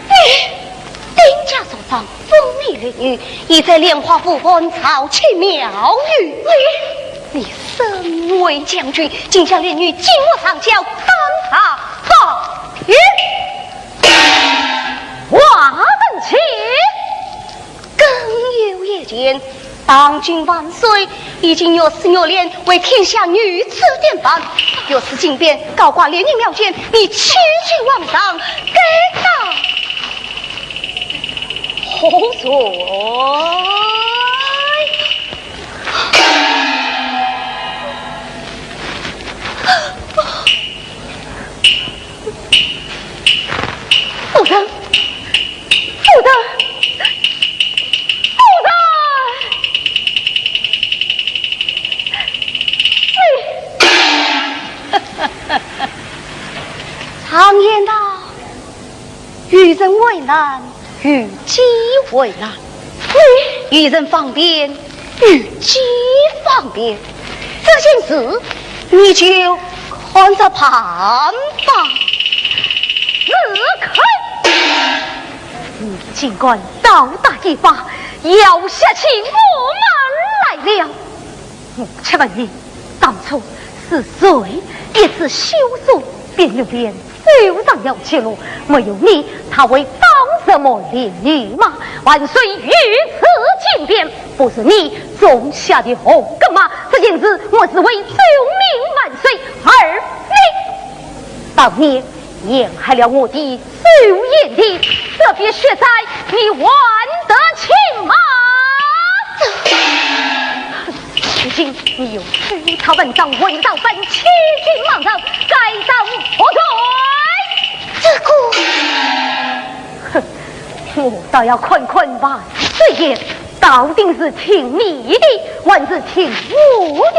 你 兵家所伤，风里烈女，已在莲花湖畔曹清庙宇。你，你身为将军，竟将烈女进屋上轿，当堂报冤。王登基，更有一件，当今万岁已经越撕越脸，为天下女子典范。越撕金匾，高挂烈女庙前，你欺君罔上，该打何罪？夫人，夫人，夫人！你，常言道，与人为难，与己为难。你与人方便，与己方便，这件事你就看着办吧。你看，你竟敢倒打一耙，要下起我们来了。我且问你，当初是谁一纸休书，卞留恋走上了绝路，没有你，他会当什么烈女吗？万岁御赐金匾，不是你种下的祸根吗？这件事我是为救命万岁而立。当年陷害了我的周贤弟，这笔血债你还得清吗？如今你又收他文章，伪造本欺君罔上，该当何罪？这个，哼，我倒要看看万岁爷到底是听你的，还是听我的。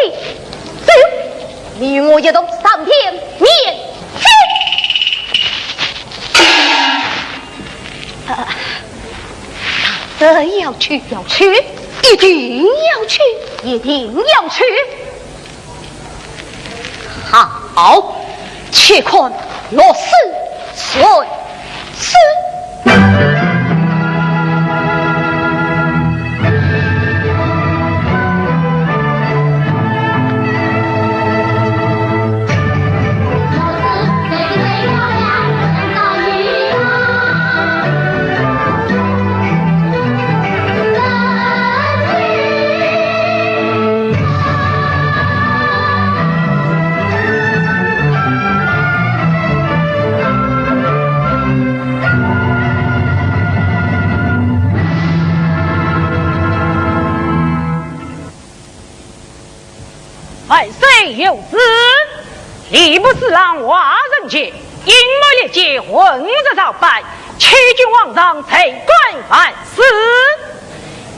走，你与我一同上殿面见。啊，大人要去？要去，一定要去，一定要去。好，且看落实谁是。万岁有旨，吏部侍郎华人杰，阴谋力竭，混日造反，欺君罔上，罪该万死。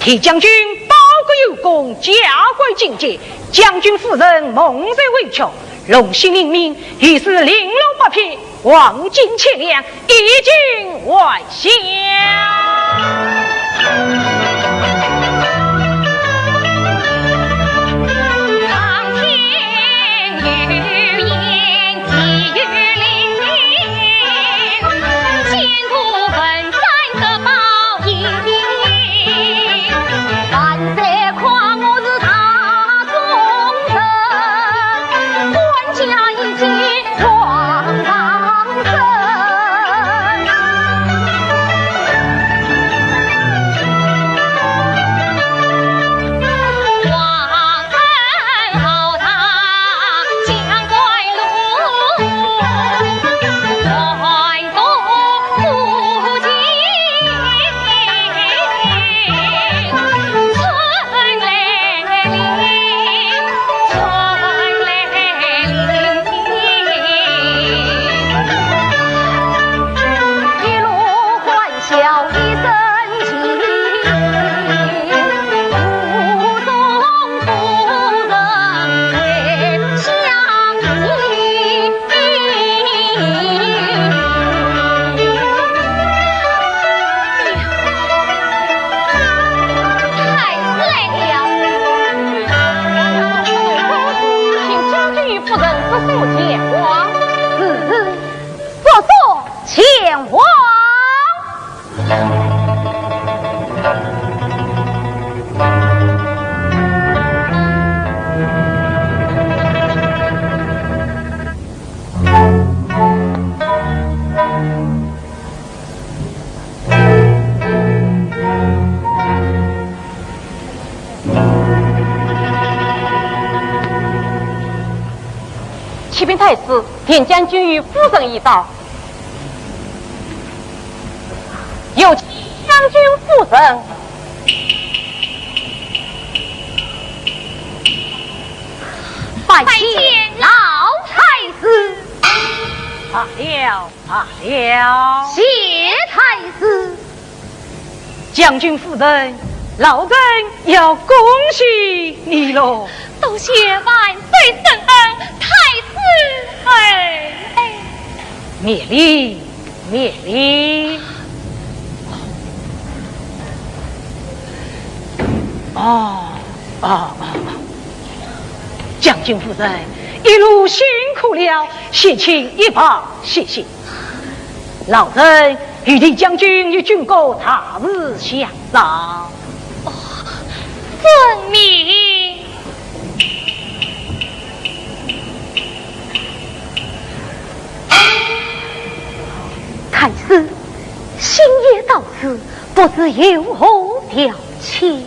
替将军报国有功，加官进爵，将军夫人蒙受委屈，龙心领命，御赐绫罗八匹，黄金千两，以儆还乡。太师来了。请将军与夫人速速前往。是，速速前往。启禀太师，田将军与夫人已到。有请将军夫人。拜见老太师。罢了，罢了。谢太师。 将军夫人，老臣要恭喜你喽。多谢万岁圣恩，太师哎。免礼，免礼。哦，哦，哦，哦。将军夫人，一路辛苦了，先请一旁歇息。 老臣与田将军有军国大事相商。哦，遵命。太师，星夜到此，不知有何调遣？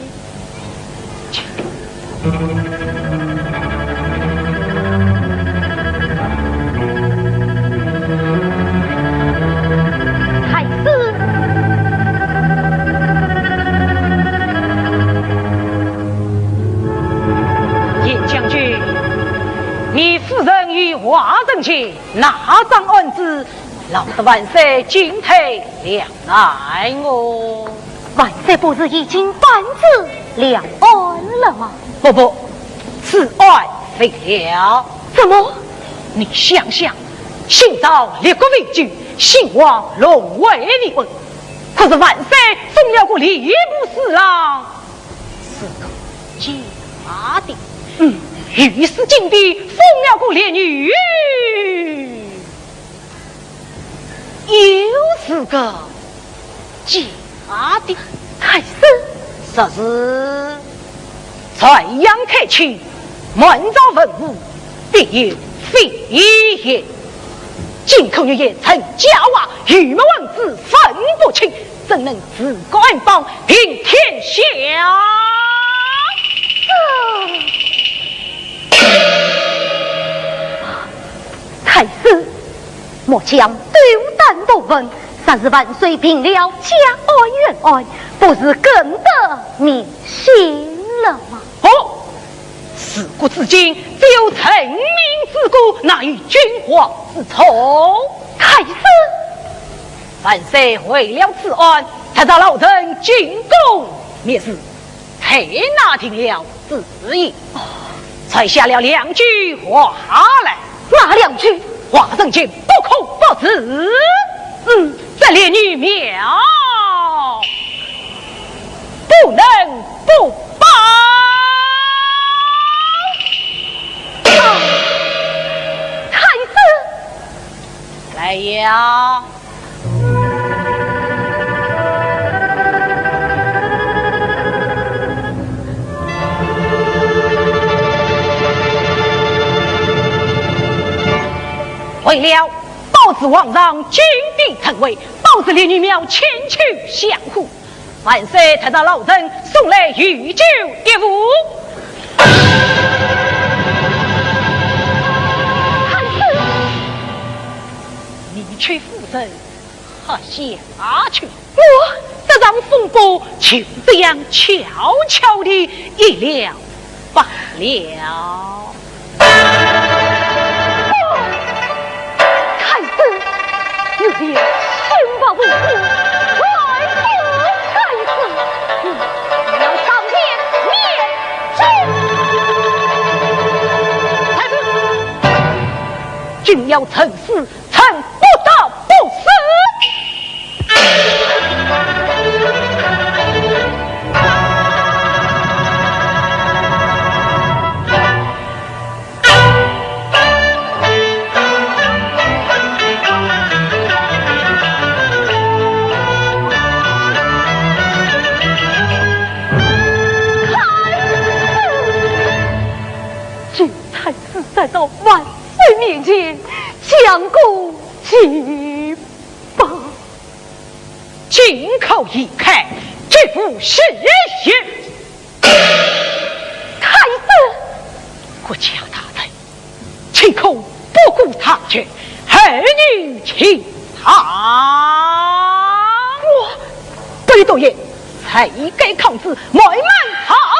太师。田将军，你夫人与华人前那桩案子， 闹得万岁进退两难哦。万岁不是已经判处两案了吗？不，不，此案未了。怎么？你想想，清朝立国为主，兴亡隆危立稳，可是万岁封了个吏部侍郎，是个假的。嗯，御史金殿封了个列女， 又是个假的。太师。说是传扬开去，满朝文武必有非议。金口玉言，陈嘉华，御门王子分不清，怎能自高安邦，平天下？ 太师，末将斗胆不问，若是万岁平了嘉安冤案，不是更得民心了吗？哦，自古至今，只有臣民之过，哪有君王之错？太师！万岁为了此案，特召老臣进宫议事，才拿定了 主意，传下了两句话来。哪两句？华人前不可不知。嗯，这列女庙不能不拜。啊，太师！来呀！ 为了保持皇上金殿称威，保持列女庙千秋香火，万岁特召老臣送来御酒一壶。太师！你去夫人 喝下去。我，这场风波就这样悄悄地一了百了。太师，有了新报不知，快报太师，你要上殿面见。太师，君要臣死， 臣不得不死。太师！ 太师在到万岁面前，将功举报。金口已开，绝无实情。太师！国家大事，岂可不去，后女请上。我，不与多言，谁敢抗旨，慢慢上来。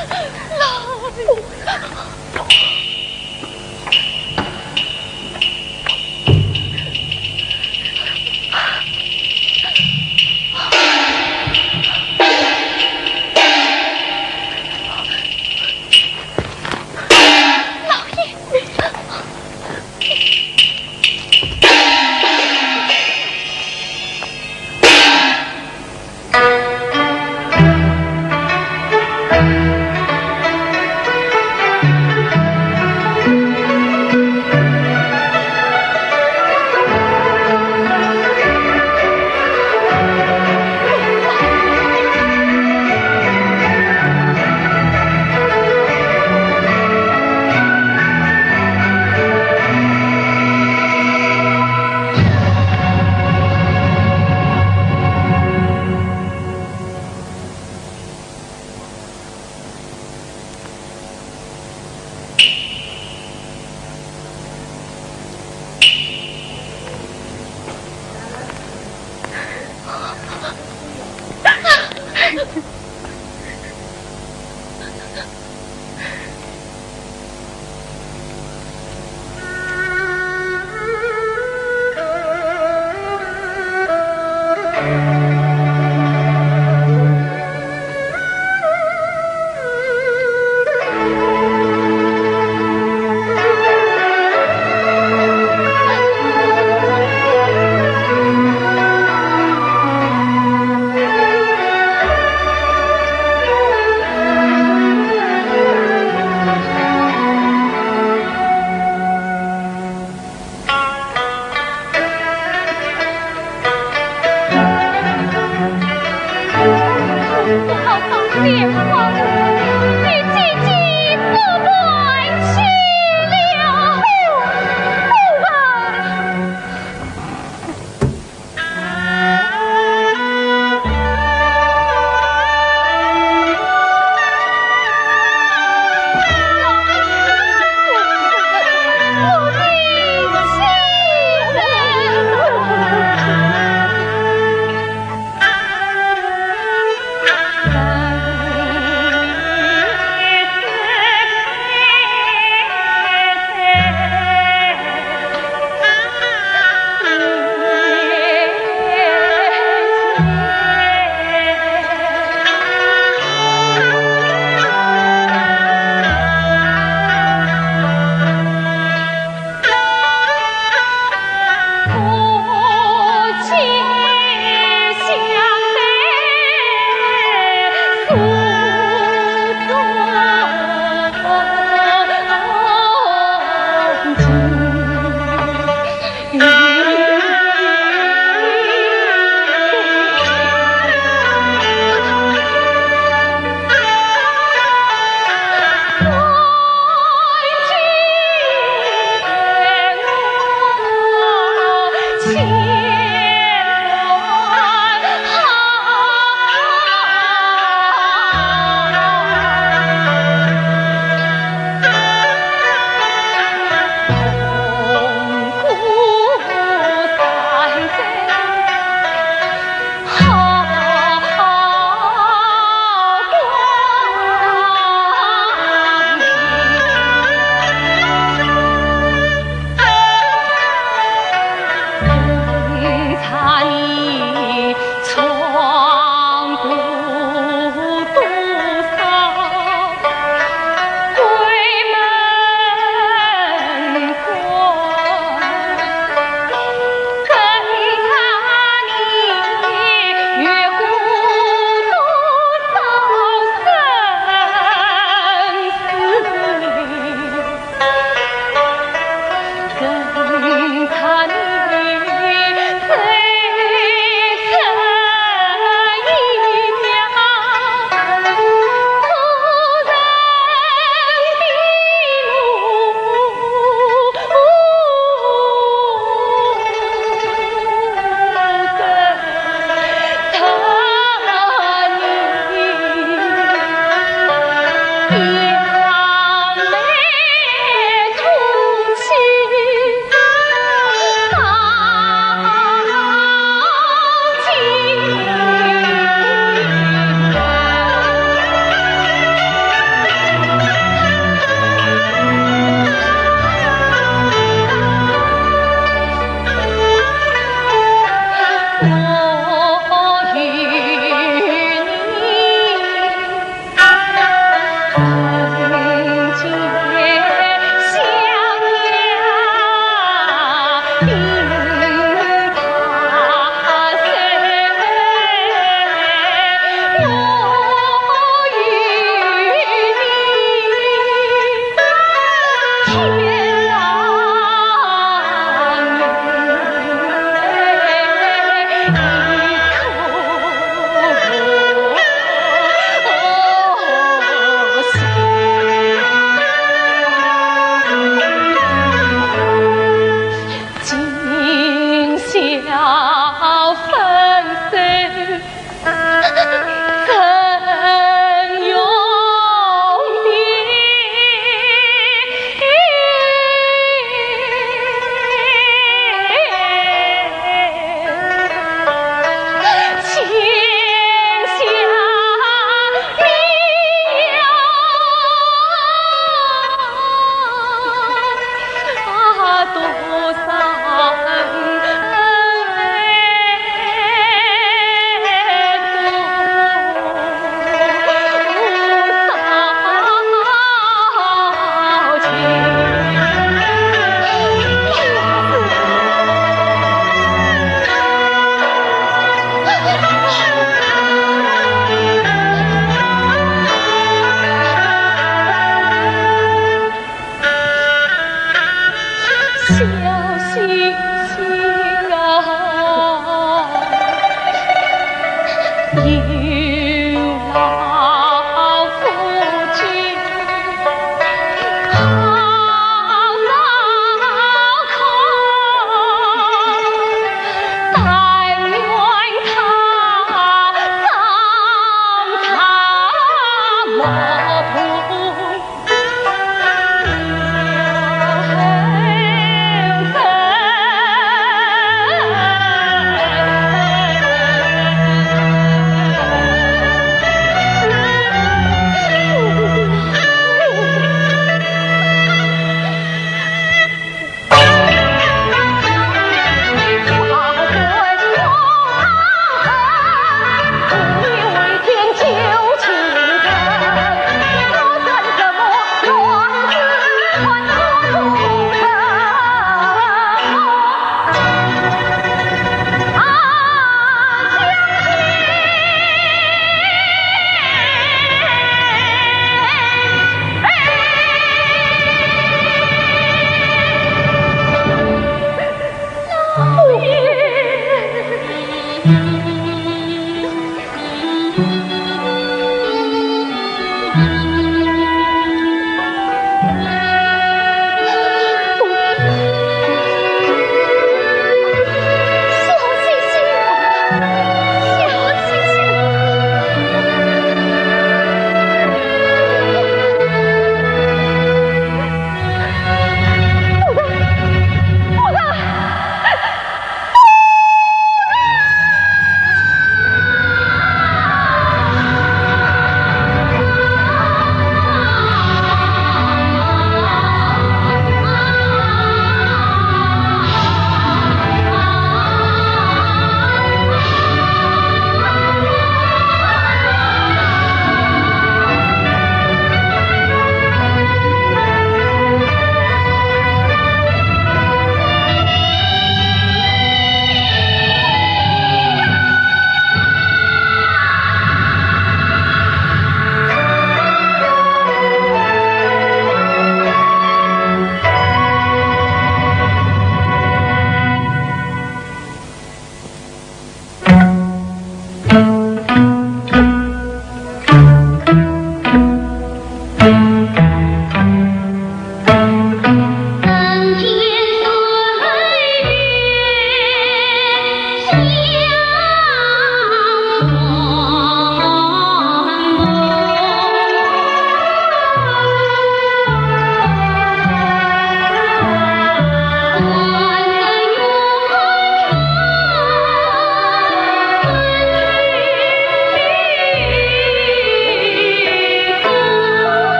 老爷。老爷。